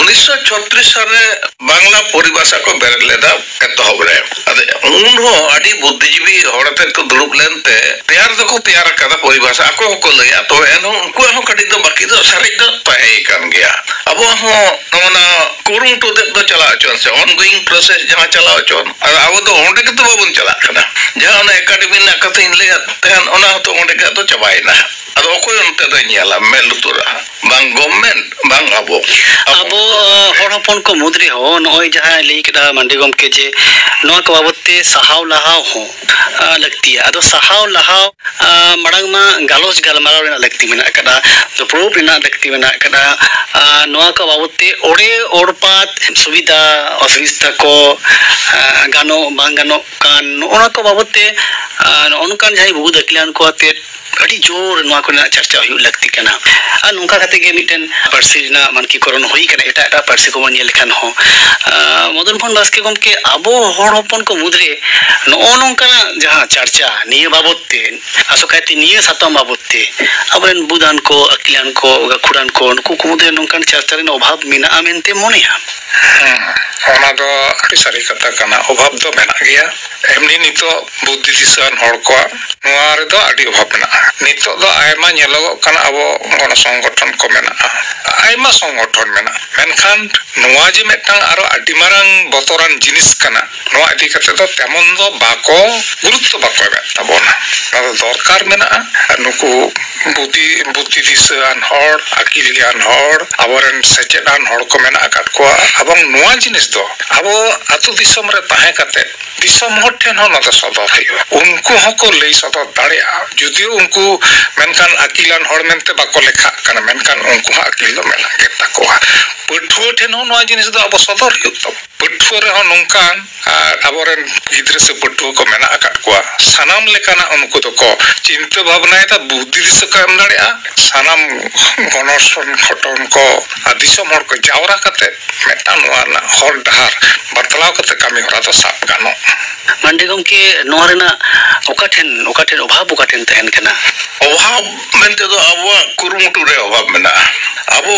ᱩᱱᱤᱥᱥᱚ ᱪᱷᱚᱛᱨᱤᱥ ᱥᱟᱞ ᱨᱮ ᱵᱟᱝᱞᱟ ᱯᱚᱨᱤᱵᱷᱟᱥᱟ ᱠᱚ ᱵᱮᱨᱮᱫ ᱞᱮᱫᱟ ᱮᱛᱚᱦᱚᱵ ᱨᱮ᱾ ᱟᱫᱚ ᱩᱱ ᱦᱚᱸ ᱟᱹᱰᱤ ᱵᱩᱫᱽᱫᱷᱤᱡᱤᱵᱤ ᱦᱚᱲ ᱟᱛᱮᱫ ᱠᱚ ᱫᱩᱲᱩᱵ ᱞᱮᱱᱛᱮ ᱛᱮᱭᱟᱨ ᱫᱚᱠᱚ ᱛᱮᱭᱟᱨ ᱟᱠᱟᱫᱟ ᱯᱚᱨᱤᱵᱷᱟᱥᱟ, ᱟᱠᱚ ᱦᱚᱸᱠᱚ ᱞᱟᱹᱭᱟ᱾ ᱛᱚᱵᱮ ᱮᱱᱦᱚᱸ ᱩᱱᱠᱩᱣᱟᱜ ᱦᱚᱸ ᱠᱟᱹᱴᱤᱡ ᱫᱚ ᱵᱟᱹᱠᱤ ᱫᱚ ᱥᱟᱨᱮᱡ ᱫᱚ ᱛᱟᱦᱮᱸ ᱠᱟᱱ ᱜᱮᱭᱟ᱾ ᱟᱵᱚᱣᱟᱜ ᱦᱚᱸ ᱱᱚᱜᱼᱚ ᱱᱟ ᱠᱩᱨᱩᱢᱩᱴᱩ ᱛᱮᱫ ᱫᱚ ᱪᱟᱞᱟᱣ ᱦᱚᱪᱚᱣᱟᱱ ᱥᱮ, ongoing process ᱡᱟᱦᱟᱸ ᱪᱟᱞᱟᱣ ᱦᱚᱪᱚᱣᱟᱱ᱾ ᱟᱨ ᱟᱵᱚ ᱫᱚ ᱚᱸᱰᱮ ᱜᱮᱛᱚ ᱵᱟᱵᱚᱱ ᱪᱟᱞᱟᱜ ᱠᱟᱱᱟ᱾ ᱡᱟᱦᱟᱸ ᱚᱱᱟ ᱮᱠᱟᱰᱮᱢᱤ ᱨᱮᱱᱟᱜ ᱠᱟᱛᱷᱟᱧ ᱞᱟᱹᱭᱟᱫ ᱛᱟᱦᱮᱸᱱ, ᱚᱱᱟ ᱦᱚᱸᱛᱚ ᱚᱸᱰᱮ ᱜᱮ ᱟᱫᱚ ᱪᱟᱵᱟᱭᱮᱱᱟ᱾ ᱟᱫᱚ ᱚᱠᱚᱭ ᱚᱱᱛᱮ ᱫᱚᱭ ᱧᱮᱞᱟ, ᱢᱮᱫ ᱞᱩᱛᱩᱨᱟᱜᱼᱟ? ᱵᱟᱝ ᱜᱚᱵᱷᱢᱮᱱᱴ, ᱵᱟᱝ ᱟᱵᱚ᱾ ᱟᱵᱚ, ᱟᱵᱚ, ᱦᱚᱲ ᱦᱚᱯᱚᱱ ᱠᱚ ᱢᱩᱫᱽ ᱨᱮᱦᱚᱸ ᱱᱚᱜᱼᱚᱭ ᱡᱟᱦᱟᱸᱭ ᱞᱟᱹᱭ ᱠᱮᱫᱟ ᱢᱟᱱᱰᱤ ᱜᱚᱢᱠᱮ, ᱡᱮ ᱱᱚᱣᱟ ᱠᱚ ᱵᱟᱵᱚᱛ ᱛᱮ ᱥᱟᱦᱟᱣ ᱞᱟᱦᱟᱣ ᱦᱚᱸ, ᱟ, ᱞᱟᱹᱠᱛᱤᱭᱟ᱾ ᱟᱫᱚ ᱥᱟᱦᱟᱣ ᱞᱟᱦᱟᱣ, ᱟ, ᱢᱟᱲᱟᱝ ᱢᱟ ᱜᱟᱞᱚᱪ ᱜᱟᱞᱢᱟᱨᱟᱣ ᱨᱮᱱᱟᱜ ᱞᱟᱹᱠᱛᱤ ᱢᱮᱱᱟᱜ ᱟᱠᱟᱫᱟ, ᱫᱩᱯᱲᱩᱵ ᱨᱮᱱᱟᱜ ᱞᱟᱹᱠᱛᱤ ᱢᱮᱱᱟᱜ ᱟᱠᱟᱫᱟ᱾ ᱟ, ᱱᱚᱣᱟ ᱠᱚ ᱵᱟᱵᱚᱛ ᱛᱮ ᱚᱲᱮ ᱚᱲᱯᱟᱛ, ᱥᱩᱵᱤᱫᱷᱟ ᱚᱥᱩᱵᱤᱫᱷᱟ ᱠᱚ, ᱟ, ᱜᱟᱱᱚᱜ ᱵᱟᱝ ᱜᱟᱱᱚᱜ ᱠᱟᱱ, ᱱᱚᱜᱼᱚ ᱱᱚᱣᱟ ᱠᱚ ᱵᱟᱵᱚᱛ ᱛᱮ, ᱟ, ᱱᱚᱜᱼᱚ ᱱᱚᱝᱠᱟᱱ ᱡᱟᱦᱟᱸᱭ ᱵᱩᱫ ᱟᱹᱠᱤᱞᱟᱱ ᱠᱚ ᱟᱛᱮᱫ ᱟᱹᱰᱤ ᱡᱳᱨ ᱱᱚᱣᱟ ᱠᱚᱨᱮᱱᱟᱜ ᱪᱟᱨᱪᱟ ᱦᱩᱭᱩᱜ ᱞᱟᱹᱠᱛᱤ ᱠᱟᱱᱟ᱾ ᱟᱨ ᱱᱚᱝᱠᱟ ᱠᱟᱛᱮ ᱜᱮ ᱢᱤᱫᱴᱮᱱ ᱯᱟᱹᱨᱥᱤ ᱨᱮᱱᱟᱜ ᱢᱟᱱᱠᱤᱠᱚᱨᱚᱱ ᱦᱩᱭ ᱠᱟᱱᱟ, ᱮᱴᱟᱜ ᱮᱴᱟᱜ ᱯᱟᱹᱨᱥᱤ ᱠᱚᱵᱚᱱ ᱧᱮᱞ ᱞᱮᱠᱷᱟᱱ ᱦᱚᱸ᱾ ᱟᱸ, ᱢᱚᱫᱚᱱ ᱢᱳᱦᱚᱱ ᱵᱟᱥᱠᱮ ᱜᱚᱢᱠᱮ, ᱟᱵᱚ ᱦᱚᱲ ᱦᱚᱯᱚᱱ ᱠᱚ ᱢᱩᱫᱽᱨᱮ ᱱᱚᱜᱼᱚ ᱱᱚᱝᱠᱟᱱᱟᱜ ᱡᱟᱦᱟᱸ ᱪᱟᱨᱪᱟ ᱱᱤᱭᱟᱹ ᱵᱟᱵᱚᱛ ᱛᱮ, ᱟᱥᱚᱠᱟᱭᱛᱮ ᱱᱤᱭᱟᱹ ᱥᱟᱛᱟᱢ ᱵᱟᱵᱚᱛ ᱛᱮ ᱟᱵᱚᱨᱮᱱ ᱵᱩᱫᱟᱱ ᱠᱚ, ᱟᱹᱠᱤᱞᱟᱱ ᱠᱚ, ᱜᱟᱹᱠᱷᱩᱲᱟᱱ ᱠᱚ, ᱱᱩᱠᱩ ᱠᱚ ᱢᱩᱫᱽᱨᱮ ᱱᱚᱝᱠᱟᱱ ᱪᱟᱨᱪᱟ ᱨᱮᱱᱟᱜ ᱚᱵᱷᱟᱵᱽ ᱢᱮᱱᱟᱜᱼᱟ ᱢᱮᱱᱛᱮ ᱢᱚᱱᱮᱭᱟ? ᱦᱮᱸ, ᱚᱱᱟ ᱫᱚ ᱟᱹᱰᱤ ᱥᱟᱹᱨᱤ ᱠᱟᱛᱷᱟ ᱠᱟᱱᱟ, ᱚᱵᱷᱟᱵᱽ ᱫᱚ ᱢᱮᱱᱟᱜ ᱜᱮᱭᱟ᱾ ᱮᱢᱱᱤ ᱱᱤᱛᱚᱜ ᱵᱩᱫᱽᱫᱷᱤ ᱫᱤᱥᱟᱹᱣᱟᱱ ᱦᱚᱲ ᱠᱚᱣᱟᱜ ᱱᱚᱣᱟ ᱨᱮᱫᱚ ᱟᱹᱰᱤ ᱚᱵᱷᱟᱵᱽ ᱢᱮᱱᱟᱜᱼᱟ᱾ ᱱᱤᱛᱚᱜ ᱫᱚ ᱟᱭᱢᱟ ᱧᱮᱞᱚᱜᱚᱜ ᱠᱟᱱᱟ, ᱟᱵᱚ ᱜᱚᱱᱚ ᱥᱚᱝᱜᱚᱴᱷᱚᱱ ᱠᱚ ᱢᱮᱱᱟᱜᱼᱟ, ᱟᱭᱢᱟ ᱥᱚᱝᱜᱚᱴᱷᱚᱱ ᱢᱮᱱᱟᱜᱼᱟ, ᱢᱮᱱᱠᱷᱟᱱ ᱱᱚᱣᱟ ᱡᱮ ᱢᱤᱫᱴᱟᱝ ᱟᱨᱚ ᱟᱹᱰᱤ ᱢᱟᱨᱟᱝ ᱵᱚᱛᱚᱨᱟᱱ ᱡᱤᱱᱤᱥ ᱠᱟᱱᱟ, ᱱᱚᱣᱟ ᱤᱫᱤ ᱠᱟᱛᱮ ᱫᱚ ᱛᱮᱢᱚᱱ ᱫᱚ ᱵᱟᱠᱚ ᱜᱩᱨᱩᱛᱛᱚ ᱵᱟᱠᱚ ᱮᱢᱮᱫ ᱛᱟᱵᱚᱱᱟ᱾ ᱱᱚᱣᱟ ᱫᱚ ᱫᱚᱨᱠᱟᱨ ᱢᱮᱱᱟᱜᱼᱟ᱾ ᱟᱨ ᱱᱩᱠᱩ ᱵᱩᱫᱷᱤ, ᱵᱩᱫᱷᱤ ᱫᱤᱥᱟᱹᱣᱟᱱ ᱦᱚᱲ, ᱟᱹᱠᱤᱞ ᱜᱮᱭᱟᱱ ᱦᱚᱲ, ᱟᱵᱚᱨᱮᱱ ᱥᱮᱪᱮᱫᱟᱱ ᱦᱚᱲ ᱠᱚ ᱢᱮᱱᱟᱜ ᱟᱠᱟᱫ ᱠᱚᱣᱟ᱾ ᱮᱵᱚᱝ ᱱᱚᱣᱟ ᱡᱤᱱᱤᱥ ᱫᱚ ᱟᱵᱚ ᱟᱹᱛᱩ ᱫᱤᱥᱚᱢ ᱨᱮ ᱛᱟᱦᱮᱸ ᱠᱟᱛᱮ ᱫᱤᱥᱚᱢ ᱦᱚᱲ ᱴᱷᱮᱱ ᱦᱚᱸ ᱱᱚᱣᱟ ᱫᱚ ᱥᱚᱫᱚᱨ ᱦᱩᱭᱩᱜᱼᱟ᱾ ᱩᱱᱠᱩ ᱦᱚᱸᱠᱚ ᱞᱟᱹᱭ ᱥᱚᱫᱚᱨ ᱫᱟᱲᱮᱭᱟᱜᱼᱟ᱾ ᱡᱩᱫᱤᱭᱳ ᱩᱱᱠᱩ ᱢᱮᱱᱠᱷᱟᱱ ᱟᱹᱠᱤᱞᱟᱱ ᱦᱚᱲ ᱢᱮᱱᱛᱮ ᱵᱟᱠᱚ ᱞᱮᱠᱷᱟᱜ ᱠᱟᱱᱟ, ᱢᱮᱱᱠᱷᱟᱱ ᱩᱱᱠᱩ ᱦᱚᱸ ᱟᱹᱠᱤᱞ ᱫᱚ ᱢᱮᱱᱟᱜ ᱜᱮ ᱛᱟᱠᱚᱣᱟ᱾ ᱯᱟᱹᱴᱷᱩᱣᱟᱹ ᱴᱷᱮᱱ ᱦᱚᱸ ᱱᱚᱣᱟ ᱡᱤᱱᱤᱥ ᱫᱚ ᱟᱵᱚ ᱥᱚᱫᱚᱨ ᱦᱩᱭᱩᱜ ᱛᱟᱵᱚᱱᱟ᱾ ᱯᱟᱹᱴᱷᱩᱣᱟᱹ ᱨᱮᱦᱚᱸ ᱱᱚᱝᱠᱟᱱ, ᱟᱨ ᱟᱵᱚᱨᱮᱱ ᱜᱤᱫᱽᱨᱟᱹ ᱥᱮ ᱯᱟᱹᱴᱷᱩᱣᱟᱹ ᱠᱚ ᱢᱮᱱᱟᱜ ᱟᱠᱟᱫ ᱠᱚᱣᱟ, ᱥᱟᱱᱟᱢ ᱞᱮᱠᱟᱱᱟᱜ ᱩᱱᱠᱩ ᱫᱚᱠᱚ ᱪᱤᱱᱛᱟᱹ ᱵᱷᱟᱵᱽᱱᱟᱭᱮᱫᱟ, ᱵᱩᱫᱽᱫᱷᱤ ᱫᱤᱥᱟᱹ ᱠᱚ ᱮᱢ ᱫᱟᱲᱮᱭᱟᱜᱼᱟ᱾ ᱥᱟᱱᱟᱢ ᱜᱚᱱᱚ ᱥᱚᱝᱜᱚᱴᱷᱚᱱ ᱠᱚ ᱟᱨ ᱫᱤᱥᱚᱢ ᱦᱚᱲ ᱠᱚ ᱡᱟᱣᱨᱟ ᱠᱟᱛᱮ ᱢᱤᱫᱴᱟᱝ ᱱᱚᱣᱟ ᱨᱮᱱᱟᱜ ᱦᱚᱨ ᱰᱟᱦᱟᱨ ᱵᱟᱛᱞᱟᱣ ᱠᱟᱛᱮ ᱠᱟᱹᱢᱤ ᱦᱚᱨᱟ ᱫᱚ ᱥᱟᱵ ᱜᱟᱱᱚᱜ᱾ ᱢᱟᱱᱰᱤ ᱜᱚᱢᱠᱮ, ᱱᱚᱣᱟ ᱨᱮᱱᱟᱜ ᱚᱠᱟ ᱴᱷᱮᱱ, ᱚᱠᱟ ᱴᱷᱮᱱ ᱚᱵᱷᱟᱵᱽ ᱚᱠᱟ ᱴᱷᱮᱱ ᱛᱟᱦᱮᱱ ᱠᱟᱱᱟ? ᱚᱵᱷᱟᱵᱽ ᱢᱮᱱᱛᱮ ᱫᱚ ᱟᱵᱚᱣᱟᱜ ᱠᱩᱨᱩᱢᱩᱴᱩ ᱨᱮ ᱚᱵᱷᱟᱵᱽ ᱢᱮᱱᱟᱜᱼᱟ᱾ ᱟᱵᱚ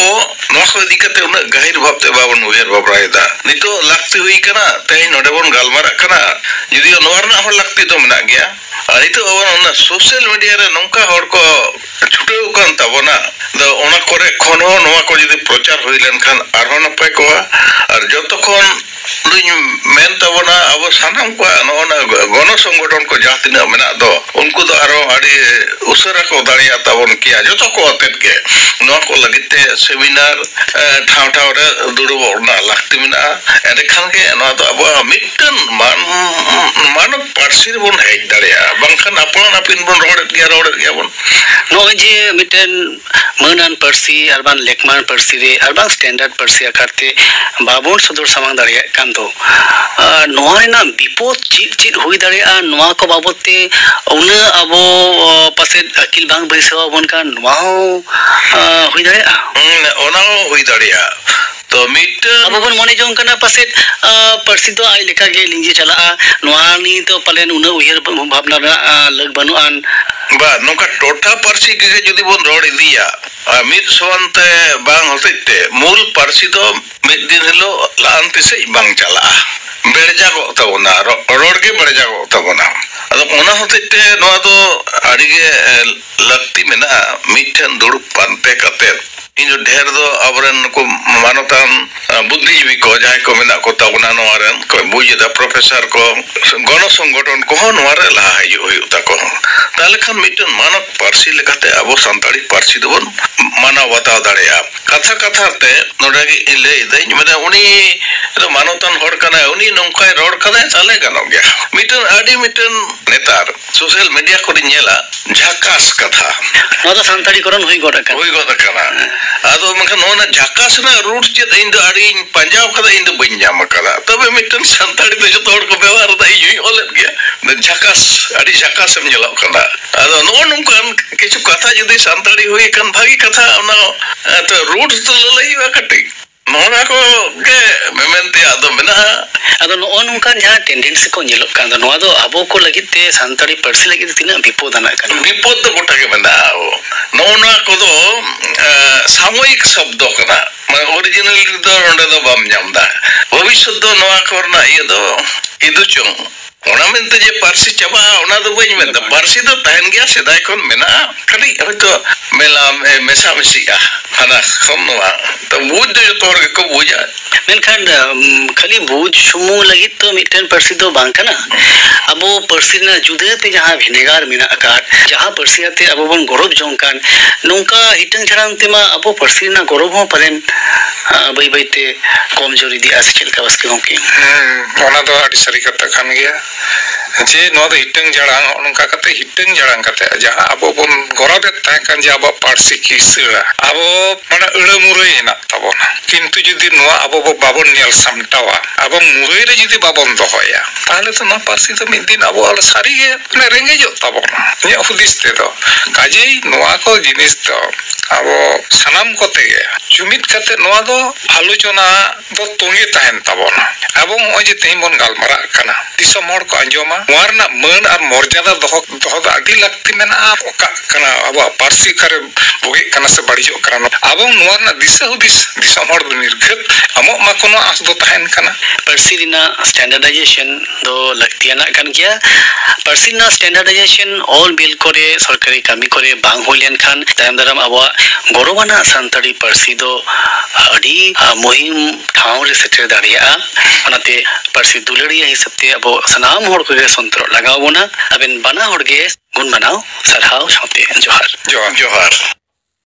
ᱱᱚᱣᱟ ᱠᱚ ᱤᱫᱤ ᱠᱟᱛᱮ ᱩᱱᱟᱹᱜ ᱜᱟᱹᱦᱤᱨ ᱵᱷᱟᱵᱽᱛᱮ ᱵᱟᱵᱚᱱ ᱩᱭᱦᱟᱹᱨ ᱵᱷᱟᱵᱽᱱᱟᱭᱮᱫᱟ᱾ ᱱᱤᱛᱚᱜ ᱞᱟᱹᱠᱛᱤ ᱦᱩᱭ ᱠᱟᱱᱟ, ᱛᱮᱦᱮᱧ ᱱᱚᱰᱮ ᱵᱚᱱ ᱜᱟᱞᱢᱟᱨᱟᱜ ᱠᱟᱱᱟ᱾ ᱡᱩᱫᱤᱭᱳ ᱱᱚᱣᱟ ᱨᱮᱱᱟᱜ ᱦᱚᱸ ᱞᱟᱹᱠᱛᱤ ᱫᱚ ᱢᱮᱱᱟᱜ ᱜᱮᱭᱟ, ᱟᱨ ᱱᱤᱛᱚᱜ ᱟᱵᱚ ᱚᱱᱟ ᱥᱳᱥᱟᱞ ᱢᱤᱰᱤᱭᱟ ᱨᱮ ᱱᱚᱝᱠᱟ ᱦᱚᱲ ᱠᱚ ᱪᱷᱩᱴᱟᱹᱣ ᱟᱠᱟᱱ ᱛᱟᱵᱚᱱᱟ, ᱟᱫᱚ ᱚᱱᱟ ᱠᱚᱨᱮ ᱠᱷᱚᱱ ᱦᱚᱸ ᱱᱚᱣᱟ ᱠᱚ ᱡᱩᱫᱤ ᱯᱨᱚᱪᱟᱨ ᱦᱩᱭ ᱞᱮᱱᱠᱷᱟᱱ ᱟᱨᱦᱚᱸ ᱱᱟᱯᱟᱭ ᱠᱚᱜᱼᱟ᱾ ᱟᱨ ᱡᱚᱛᱚ ᱠᱷᱚᱱ ᱫᱩᱧ ᱢᱮᱱ ᱛᱟᱵᱚᱱᱟ, ᱟᱵᱚ ᱥᱟᱱᱟᱢ ᱠᱚᱣᱟᱜ ᱱᱚᱜᱼᱚ ᱱᱟ ᱜᱚ-, ᱜᱚᱱᱚ ᱥᱚᱝᱜᱚᱴᱷᱚᱱ ᱠᱚ ᱡᱟᱦᱟᱸ ᱛᱤᱱᱟᱹᱜ ᱢᱮᱱᱟᱜ ᱫᱚ, ᱩᱱᱠᱩ ᱫᱚ ᱟᱨᱦᱚᱸ ᱟᱹᱰᱤ ᱩᱥᱟᱹᱨᱟ ᱠᱚ ᱫᱟᱲᱮᱭᱟᱜ ᱛᱟᱵᱚᱱ ᱠᱮᱭᱟ᱾ ᱡᱚᱛᱚ ᱠᱚ ᱟᱛᱮᱫ ᱜᱮ ᱱᱚᱣᱟ ᱠᱚ ᱞᱟᱹᱜᱤᱫ ᱛᱮ ᱥᱮᱢᱤᱱᱟᱨ, ᱮ, ᱴᱷᱟᱶ ᱴᱷᱟᱶ ᱨᱮ ᱫᱩᱲᱩᱵᱚᱜ ᱨᱮᱱᱟᱜ ᱞᱟᱹᱠᱛᱤ ᱢᱮᱱᱟᱜᱼᱟ᱾ ᱮᱸᱰᱮᱠᱷᱟᱱ ᱜᱮ ᱱᱚᱣᱟ ᱫᱚ ᱟᱵᱚᱣᱟᱜ ᱢᱤᱫᱴᱟᱝ ᱢᱟᱱ-, ᱢᱟᱱᱚᱛ ᱯᱟᱹᱨᱥᱤ ᱨᱮᱵᱚᱱ ᱦᱮᱡ ᱫᱟᱲᱮᱭᱟᱜᱼᱟ᱾ ᱵᱟᱝᱠᱷᱟᱱ ᱟᱯᱟᱱ ᱟᱹᱯᱤᱱ ᱵᱚᱱ ᱨᱚᱲᱮᱫ ᱜᱮᱭᱟ, ᱨᱚᱲᱮᱫ ᱜᱮᱭᱟ ᱵᱚᱱ᱾ ᱱᱚᱜᱼᱚᱭ ᱡᱮ ᱢᱤᱫᱴᱮᱱ ᱢᱟᱹᱱᱟᱱ ᱯᱟᱹᱨᱥᱤ ᱟᱨ ᱵᱟᱝ ᱞᱮᱠᱢᱟᱱ ᱯᱟᱹᱨᱥᱤ ᱨᱮ ᱟᱨ ᱵᱟᱝ ᱥᱴᱮᱱᱰᱟᱨᱰ ᱯᱟᱹᱨᱥᱤ ᱟᱠᱟᱨ ᱛᱮ ᱵᱟᱵᱚᱱ ᱥᱚᱫᱚᱨ ᱥᱟᱢᱟᱝ ᱫᱟᱲᱮᱭᱟᱜ ᱠᱟᱱ ᱫᱚ, ᱟᱨ ᱱᱚᱣᱟ ᱨᱮᱱᱟᱜ ᱵᱤᱯᱚᱫ ᱪᱮᱫ ᱪᱮᱫ ᱦᱩᱭ ᱫᱟᱲᱮᱭᱟᱜᱼᱟ, ᱱᱚᱣᱟ ᱠᱚ ᱵᱟᱵᱚᱫ ᱛᱮ ᱩᱱᱟᱹᱜ ᱟᱵᱚ, ᱚ, ᱯᱟᱥᱮᱡ ᱟᱹᱠᱤᱞ ᱵᱟᱝ ᱵᱟᱹᱭᱥᱟᱹᱣ ᱟᱵᱚᱱ ᱠᱟᱱ, ᱱᱚᱣᱟ ᱦᱚᱸ, ᱟ, ᱦᱩᱭ ᱫᱟᱲᱮᱭᱟᱜᱼᱟ᱾ ᱦᱩᱸ, ᱚᱱᱟ ᱦᱚᱸ ᱦᱩᱭ ᱫᱟᱲᱮᱭᱟᱜᱼᱟ᱾ ᱛᱚ ᱢᱤᱫᱴᱟᱝ ᱟᱵᱚ ᱵᱚᱱ ᱢᱚᱱᱮ ᱡᱚᱝ ᱠᱟᱱᱟ ᱯᱟᱥᱮᱡ, ᱟ, ᱯᱟᱹᱨᱥᱤ ᱫᱚ ᱟᱡ ᱞᱮᱠᱟ ᱜᱮ ᱞᱤᱸᱡᱤ ᱪᱟᱞᱟᱜᱼᱟ, ᱱᱚᱣᱟ ᱱᱤᱭᱮ ᱫᱚ ᱯᱟᱞᱮᱱ ᱩᱱᱟᱹᱜ ᱩᱭᱦᱟᱹᱨ ᱵᱷᱟᱵᱽᱱᱟ ᱨᱮᱱᱟᱜ, ᱟ, ᱞᱟᱹᱠ ᱵᱟᱹᱱᱩᱜ ᱟᱱ᱾ ᱵᱟ, ᱱᱚᱝᱠᱟ ᱴᱚᱴᱷᱟ ᱯᱟᱹᱨᱥᱤ ᱜᱮ ᱡᱩᱫᱤ ᱵᱚᱱ ᱨᱚᱲ ᱤᱫᱤᱭᱟ, ᱟ, ᱢᱤᱫ ᱥᱚᱢᱟᱱ ᱛᱮ ᱵᱟᱝ ᱦᱚᱛᱮᱡ ᱛᱮ ᱢᱩᱞ ᱯᱟᱹᱨᱥᱤ ᱫᱚ ᱢᱤᱫ ᱫᱤᱱ ᱦᱤᱞᱳᱜ ᱞᱟᱦᱟᱱᱛᱤ ᱥᱮᱫ ᱵᱟᱝ ᱪᱟᱞᱟᱜᱼᱟ, ᱵᱮᱲᱡᱟᱜᱚᱜ ᱛᱟᱵᱚᱱᱟ, ᱨᱚ-, ᱨᱚᱲ ᱜᱮ ᱵᱮᱲᱡᱟᱜᱚᱜ ᱛᱟᱵᱚᱱᱟ᱾ ᱟᱫᱚ ᱚᱱᱟ ᱦᱚᱛᱮᱡ ᱛᱮ ᱱᱚᱣᱟ ᱫᱚ ᱟᱹᱰᱤ ᱜᱮ, ᱮ, ᱞᱟᱹᱠᱛᱤ ᱢᱮᱱᱟᱜᱼᱟ, ᱢᱤᱫ ᱴᱷᱮᱱ ᱫᱩᱲᱩᱵ ᱯᱟᱱᱛᱮ ᱠᱟᱛᱮᱫ᱾ ᱤᱧ ᱫᱚ ᱰᱷᱮᱨ ᱫᱚ ᱟᱵᱚᱨᱮᱱ ᱱᱩᱠᱩ ᱢᱟᱱᱚᱛᱟᱱ, ᱟ, ᱵᱩᱫᱽᱫᱷᱤᱡᱤᱵᱤ ᱠᱚ ᱡᱟᱦᱟᱸᱭ ᱠᱚ ᱢᱮᱱᱟᱜ ᱠᱚ ᱛᱟᱵᱚᱱᱟ, ᱱᱚᱣᱟ ᱨᱮᱱ ᱠᱚ ᱵᱩᱡᱽ ᱮᱫᱟ, ᱯᱨᱚᱯᱷᱮᱥᱚᱨ ᱠᱚ, ᱜᱚᱱᱚ ᱥᱚᱝᱜᱚᱴᱷᱚᱱ ᱠᱚᱦᱚᱸ ᱱᱚᱣᱟ ᱨᱮ ᱞᱟᱦᱟ ᱦᱤᱡᱩᱜ ᱦᱩᱭᱩᱜ ᱛᱟᱠᱚ᱾ ᱛᱟᱦᱚᱞᱮ ᱠᱷᱟᱱ ᱢᱤᱫᱴᱮᱱ ᱢᱟᱱᱚᱛ ᱯᱟᱹᱨᱥᱤ ᱞᱮᱠᱟᱛᱮ ᱟᱵᱚ ᱥᱟᱱᱛᱟᱲᱤ ᱯᱟᱹᱨᱥᱤ ᱫᱚᱵᱚᱱ ᱢᱟᱱᱟᱣ ᱵᱟᱛᱟᱣ ᱫᱟᱲᱮᱭᱟᱜᱼᱟ᱾ ᱠᱟᱛᱷᱟ ᱠᱟᱛᱷᱟ ᱛᱮ ᱱᱚᱰᱮ ᱜᱮ ᱤᱧ ᱞᱟᱹᱭ ᱮᱫᱟᱹᱧ, ᱢᱟᱱᱮ ᱩᱱᱤ ᱫᱚ ᱢᱟᱱᱚᱛᱟᱱ ᱦᱚᱲ ᱠᱟᱱᱟᱭ, ᱩᱱᱤ ᱱᱚᱝᱠᱟᱭ ᱨᱚᱲ ᱠᱟᱫᱟᱭ, ᱛᱟᱦᱚᱞᱮ ᱜᱟᱱᱚᱜ ᱜᱮᱭᱟ᱾ ᱢᱤᱫᱴᱮᱱ ᱟᱹᱰᱤ ᱢᱤᱫᱴᱮᱱ ᱱᱮᱛᱟᱨ ᱥᱳᱥᱟᱞ ᱢᱤᱰᱤᱭᱟ ᱠᱚᱨᱮᱧ ᱧᱮᱞᱟ, ᱡᱷᱟᱠᱟᱥ ᱠᱟᱛᱷᱟ᱾ ᱱᱚᱣᱟ ᱫᱚ ᱥᱟᱱᱛᱟᱲᱤᱠᱚᱨᱚᱱ ᱦᱩᱭ ᱜᱚᱫ ᱟᱠᱟᱱᱟ᱾ ᱦᱩᱭ ᱜᱚᱫ ᱟᱠᱟᱱᱟ᱾ ᱟᱫᱚ ᱢᱮᱱᱠᱷᱟᱱ ᱱᱚᱣᱟ ᱡᱷᱟᱠᱟᱥ ᱨᱮᱱᱟᱜ ᱨᱩᱴ ᱪᱮᱫ, ᱤᱧ ᱫᱚ ᱟᱹᱰᱤᱧ ᱯᱟᱸᱡᱟᱣ ᱠᱟᱫᱟ, ᱤᱧ ᱫᱚ ᱵᱟᱹᱧ ᱧᱟᱢ ᱟᱠᱟᱫᱟ᱾ ᱛᱚᱵᱮ ᱢᱤᱫᱴᱮᱱ ᱥᱟᱱᱛᱟᱲᱤ ᱫᱚ ᱡᱚᱛᱚ ᱦᱚᱲ ᱠᱚ ᱵᱮᱵᱚᱦᱟᱨ ᱮᱫᱟ, ᱤᱧ ᱦᱚᱧ ᱚᱞᱮᱫ ᱜᱮᱭᱟ᱾ ᱡᱷᱟᱠᱟᱥ, ᱟᱹᱰᱤ ᱡᱷᱟᱠᱟᱥ ᱮᱢ ᱧᱮᱞᱚᱜ ᱠᱟᱱᱟ᱾ ᱟᱫᱚ ᱱᱚᱜᱼᱚ ᱱᱚᱝᱠᱟᱱ ᱠᱤᱪᱷᱩ ᱠᱟᱛᱷᱟ ᱡᱩᱫᱤ ᱥᱟᱱᱛᱟᱲᱤ ᱦᱩᱭ ᱠᱷᱟᱱ ᱵᱷᱟᱹᱜᱤ ᱠᱟᱛᱷᱟ, ᱚᱱᱟ, ᱮ, ᱛᱚ ᱨᱩᱴ ᱫᱚ ᱞᱟᱹᱞᱟᱹᱭ ᱦᱩᱭᱩᱜᱼᱟ ᱠᱟᱹᱴᱤᱡ᱾ ᱱᱚᱜᱼᱚ ᱱᱚᱣᱟ ᱠᱚ ᱜᱮ ᱢᱮᱢᱮᱱ ᱛᱮᱭᱟᱜ ᱫᱚ ᱢᱮᱱᱟᱜᱼᱟ᱾ ᱟᱫᱚ ᱱᱚᱜᱼᱚ ᱱᱚᱝᱠᱟᱱ ᱡᱟᱦᱟᱸ ᱴᱮᱱᱰᱮᱱᱥᱤ ᱠᱚ ᱧᱮᱞᱚᱜ ᱠᱟᱱ ᱫᱚ, ᱱᱚᱣᱟ ᱫᱚ ᱟᱵᱚ ᱠᱚ ᱞᱟᱹᱜᱤᱫ ᱛᱮ, ᱥᱟᱱᱛᱟᱲᱤ ᱯᱟᱹᱨᱥᱤ ᱞᱟᱹᱜᱤᱫ ᱛᱮ ᱛᱤᱱᱟᱹᱜ ᱵᱤᱯᱚᱫ ᱟᱱᱟᱜ ᱠᱟᱱᱟ? ᱵᱤᱯᱚᱫ ᱫᱚ ᱜᱚᱴᱟ ᱜᱮ ᱢᱮᱱᱟᱜᱼᱟ᱾ ᱱᱚᱜᱼᱚ ᱱᱚᱣᱟ ᱠᱚᱫᱚ, ᱮ, ᱥᱟᱢᱚᱭᱤᱠ ᱥᱚᱵᱫᱚ ᱠᱟᱱᱟ, ᱢᱟᱱᱮ ᱚᱨᱤᱡᱤᱱᱟᱞ ᱫᱚ ᱱᱚᱰᱮ ᱫᱚ ᱵᱟᱢ ᱧᱟᱢ ᱮᱫᱟ᱾ ᱵᱷᱚᱵᱤᱥᱥᱚᱛ ᱫᱚ ᱱᱚᱣᱟ ᱠᱚᱨᱮᱱᱟᱜ ᱤᱭᱟᱹ ᱫᱚ ᱤᱫᱩ ᱪᱚᱝ᱾ ᱚᱱᱟ ᱢᱮᱱᱛᱮ ᱡᱮ ᱯᱟᱹᱨᱥᱤ ᱪᱟᱵᱟᱜᱼᱟ, ᱚᱱᱟ ᱫᱚ ᱵᱟᱹᱧ ᱢᱮᱱᱫᱟ᱾ ᱯᱟᱹᱨᱥᱤ ᱫᱚ ᱛᱟᱦᱮᱱ ᱜᱮᱭᱟ, ᱥᱮᱫᱟᱭ ᱠᱷᱚᱱ ᱢᱮᱱᱟᱜᱼᱟ, ᱠᱟᱹᱴᱤᱡ ᱦᱚᱭᱛᱳ ᱢᱮᱞᱟ, ᱢᱮ-, ᱢᱮᱥᱟ ᱢᱤᱥᱤᱜᱼᱟ, ᱦᱟᱱᱟ ᱠᱷᱚᱱ ᱱᱚᱣᱟ᱾ ᱛᱚ ᱵᱩᱡᱽ ᱫᱚ ᱡᱚᱛᱚ ᱦᱚᱲ ᱜᱮᱠᱚ ᱵᱩᱡᱟ᱾ ᱢᱮᱱᱠᱷᱟᱱ, ᱩᱢ, ᱠᱷᱟᱹᱞᱤ ᱵᱩᱡᱽ ᱥᱩᱢᱩᱝ ᱞᱟᱹᱜᱤᱫ ᱫᱚ ᱢᱤᱫᱴᱮᱱ ᱯᱟᱹᱨᱥᱤ ᱫᱚ ᱵᱟᱝ ᱠᱟᱱᱟ᱾ ᱟᱵᱚ ᱯᱟᱹᱨᱥᱤ ᱨᱮᱱᱟᱜ ᱡᱩᱫᱟᱹᱛᱮ ᱡᱟᱦᱟᱸ ᱵᱷᱮᱱᱮᱜᱟᱨ ᱢᱮᱱᱟᱜ ᱟᱠᱟᱫ, ᱡᱟᱦᱟᱸ ᱯᱟᱹᱨᱥᱤ ᱟᱛᱮ ᱟᱵᱚ ᱵᱚᱱ ᱜᱚᱨᱚᱵᱽ ᱡᱚᱝ ᱠᱟᱱ, ᱱᱚᱝᱠᱟ ᱦᱤᱴᱟᱹᱝ ᱡᱷᱟᱲᱟᱝ ᱛᱮᱢᱟ ᱟᱵᱚ ᱯᱟᱹᱨᱥᱤ ᱨᱮᱱᱟᱜ ᱜᱚᱨᱚᱵᱽ ᱦᱚᱸ ᱯᱟᱞᱮᱱ, ᱟ, ᱵᱟᱹᱭ ᱵᱟᱹᱭᱛᱮ ᱠᱚᱢ ᱡᱳᱨ ᱤᱫᱤᱜᱼᱟ, ᱥᱮ ᱪᱮᱫ ᱞᱮᱠᱟ ᱵᱟᱥᱠᱮ ᱜᱚᱢᱠᱮ? ᱦᱮᱸ, ᱚᱱᱟ ᱫᱚ ᱟᱹᱰᱤ ᱥᱟᱹᱨᱤ ᱠᱟᱛᱷᱟ ᱠᱟᱱ ᱜᱮᱭᱟ᱾ ᱡᱮ ᱱᱚᱣᱟ ᱫᱚ ᱦᱤᱴᱟᱹᱝ ᱡᱷᱟᱲᱟᱝ, ᱱᱚᱜᱼᱚ ᱱᱚᱝᱠᱟ ᱠᱟᱛᱮ ᱦᱤᱴᱟᱹᱝ ᱡᱷᱟᱲᱟᱝ ᱠᱟᱛᱮ ᱡᱟᱦᱟᱸ ᱟᱵᱚ ᱵᱚᱱ ᱜᱚᱨᱚᱵᱮᱫ ᱛᱟᱦᱮᱸ ᱠᱟᱱ, ᱡᱮ ᱟᱵᱚᱣᱟᱜ ᱯᱟᱹᱨᱥᱤ ᱠᱤᱥᱟᱹᱬᱟ, ᱟᱵᱚ ᱢᱟᱱᱮ ᱟᱹᱲᱟᱹ ᱢᱩᱨᱟᱹᱭ ᱦᱮᱱᱟᱜ ᱛᱟᱵᱚᱱᱟ, ᱠᱤᱱᱛᱩ ᱡᱩᱫᱤ ᱱᱚᱣᱟ ᱟᱵᱚ ᱵᱚ ᱵᱟᱵᱚᱱ ᱧᱮᱞ ᱥᱟᱢᱴᱟᱣᱟ, ᱟᱵᱚ ᱢᱩᱨᱟᱹᱭ ᱨᱮ ᱡᱩᱫᱤ ᱵᱟᱵᱚᱱ ᱫᱚᱦᱚᱭᱟ, ᱛᱟᱦᱚᱞᱮ ᱛᱚ ᱱᱚᱣᱟ ᱯᱟᱹᱨᱥᱤ ᱫᱚ ᱢᱤᱫ ᱫᱤᱱ ᱟᱵᱚᱣᱟᱜ ᱥᱟᱹᱨᱤ ᱜᱮ ᱢᱟᱱᱮ ᱨᱮᱸᱜᱮᱡᱚᱜ ᱛᱟᱵᱚᱱᱟ, ᱤᱧᱟᱹᱜ ᱦᱩᱫᱤᱥ ᱛᱮᱫᱚ᱾ ᱠᱟᱡᱮᱭ ᱱᱚᱣᱟ ᱠᱚ ᱡᱤᱱᱤᱥ ᱫᱚ ᱟᱵᱚ ᱥᱟᱱᱟᱢ ᱠᱚᱛᱮ ᱜᱮ ᱡᱩᱢᱤᱫ ᱠᱟᱛᱮ ᱱᱚᱣᱟ ᱫᱚ ᱟᱞᱳᱪᱚᱱᱟ ᱫᱚ ᱛᱚᱸᱜᱮ ᱛᱟᱦᱮᱱ ᱛᱟᱵᱚᱱᱟ᱾ ᱟᱵᱚ ᱱᱚᱜᱼᱚᱭ ᱡᱮ ᱛᱮᱦᱮᱧ ᱵᱚᱱ ᱜᱟᱞᱢᱟᱨᱟᱜ ᱠᱟᱱᱟ, ᱫᱤᱥᱚᱢ ᱦᱚᱲ ᱠᱚ ᱟᱸᱡᱚᱢᱟ, ᱱᱚᱣᱟ ᱨᱮᱱᱟᱜ ᱢᱟᱹᱱ ᱟᱨ ᱢᱚᱨᱡᱟᱫᱟ ᱫᱚᱦᱚ, ᱫᱚᱦᱚ ᱫᱚ ᱟᱹᱰᱤ ᱞᱟᱹᱠᱛᱤ ᱢᱮᱱᱟᱜᱼᱟ᱾ ᱚᱠᱟᱜ ᱠᱟᱱᱟ, ᱟᱵᱚᱣᱟᱜ ᱯᱟᱹᱨᱥᱤ ᱚᱠᱟᱨᱮ ᱵᱩᱜᱤᱜ ᱠᱟᱱᱟ ᱥᱮ ᱵᱟᱹᱲᱤᱡᱚᱜ ᱠᱟᱱᱟ, ᱟᱵᱚ ᱱᱚᱣᱟ ᱨᱮᱱᱟᱜ ᱫᱤᱥᱟᱹ ᱦᱩᱫᱤᱥ ᱫᱤᱥᱚᱢ ᱦᱚᱲ ᱫᱚ ᱱᱤᱨᱜᱷᱟᱹᱛ ᱮᱢᱚᱜ ᱢᱟᱠᱚ, ᱱᱚᱣᱟ ᱟᱸᱥ ᱫᱚ ᱛᱟᱦᱮᱱ ᱠᱟᱱᱟ᱾ ᱯᱟᱹᱨᱥᱤ ᱨᱮᱱᱟᱜ standardization ᱫᱚ ᱞᱟᱹᱠᱛᱤᱭᱟᱱᱟᱜ ᱠᱟᱱ ᱜᱮᱭᱟ᱾ ᱯᱟᱹᱨᱥᱤ ᱨᱮᱱᱟᱜ standardization ᱚᱞ ᱵᱤᱞ ᱠᱚᱨᱮ, ᱥᱚᱨᱠᱟᱨᱤ ᱠᱟᱹᱢᱤ ᱠᱚᱨᱮ ᱵᱟᱝ ᱦᱩᱭ ᱞᱮᱱᱠᱷᱟᱱ, ᱛᱟᱭᱚᱢ ᱫᱟᱨᱟᱢ ᱟᱵᱚᱣᱟᱜ ᱜᱚᱨᱚᱵᱟᱱᱟᱜ ᱥᱟᱱᱛᱟᱲᱤ ᱯᱟᱹᱨᱥᱤ ᱫᱚ ᱟᱹᱰᱤ, ᱟ, ᱢᱩᱦᱤᱢ ᱴᱷᱟᱶ ᱨᱮ ᱥᱮᱴᱮᱨ ᱫᱟᱲᱮᱭᱟᱜᱼᱟ᱾ ᱚᱱᱟᱛᱮ ᱯᱟᱹᱨᱥᱤ ᱫᱩᱞᱟᱹᱲᱤᱭᱟᱹ ᱦᱤᱥᱟᱹᱵ ᱛᱮ ᱟᱵᱚ ᱥᱟᱱᱟᱢ ᱦᱚᱲ ᱠᱚᱜᱮ ᱥᱚᱱᱛᱚᱨᱚᱜ ᱞᱟᱜᱟᱣ ᱵᱚᱱᱟ᱾ ᱟᱵᱮᱱ ᱵᱟᱱᱟ ᱦᱚᱲ ᱜᱮ ᱜᱩᱱ ᱢᱟᱱᱟᱣ, ᱥᱟᱨᱦᱟᱣ ᱥᱟᱶᱛᱮ ᱡᱚᱦᱟᱨ᱾ ᱡᱚᱦᱟᱨ᱾ ᱡᱚᱦᱟᱨ᱾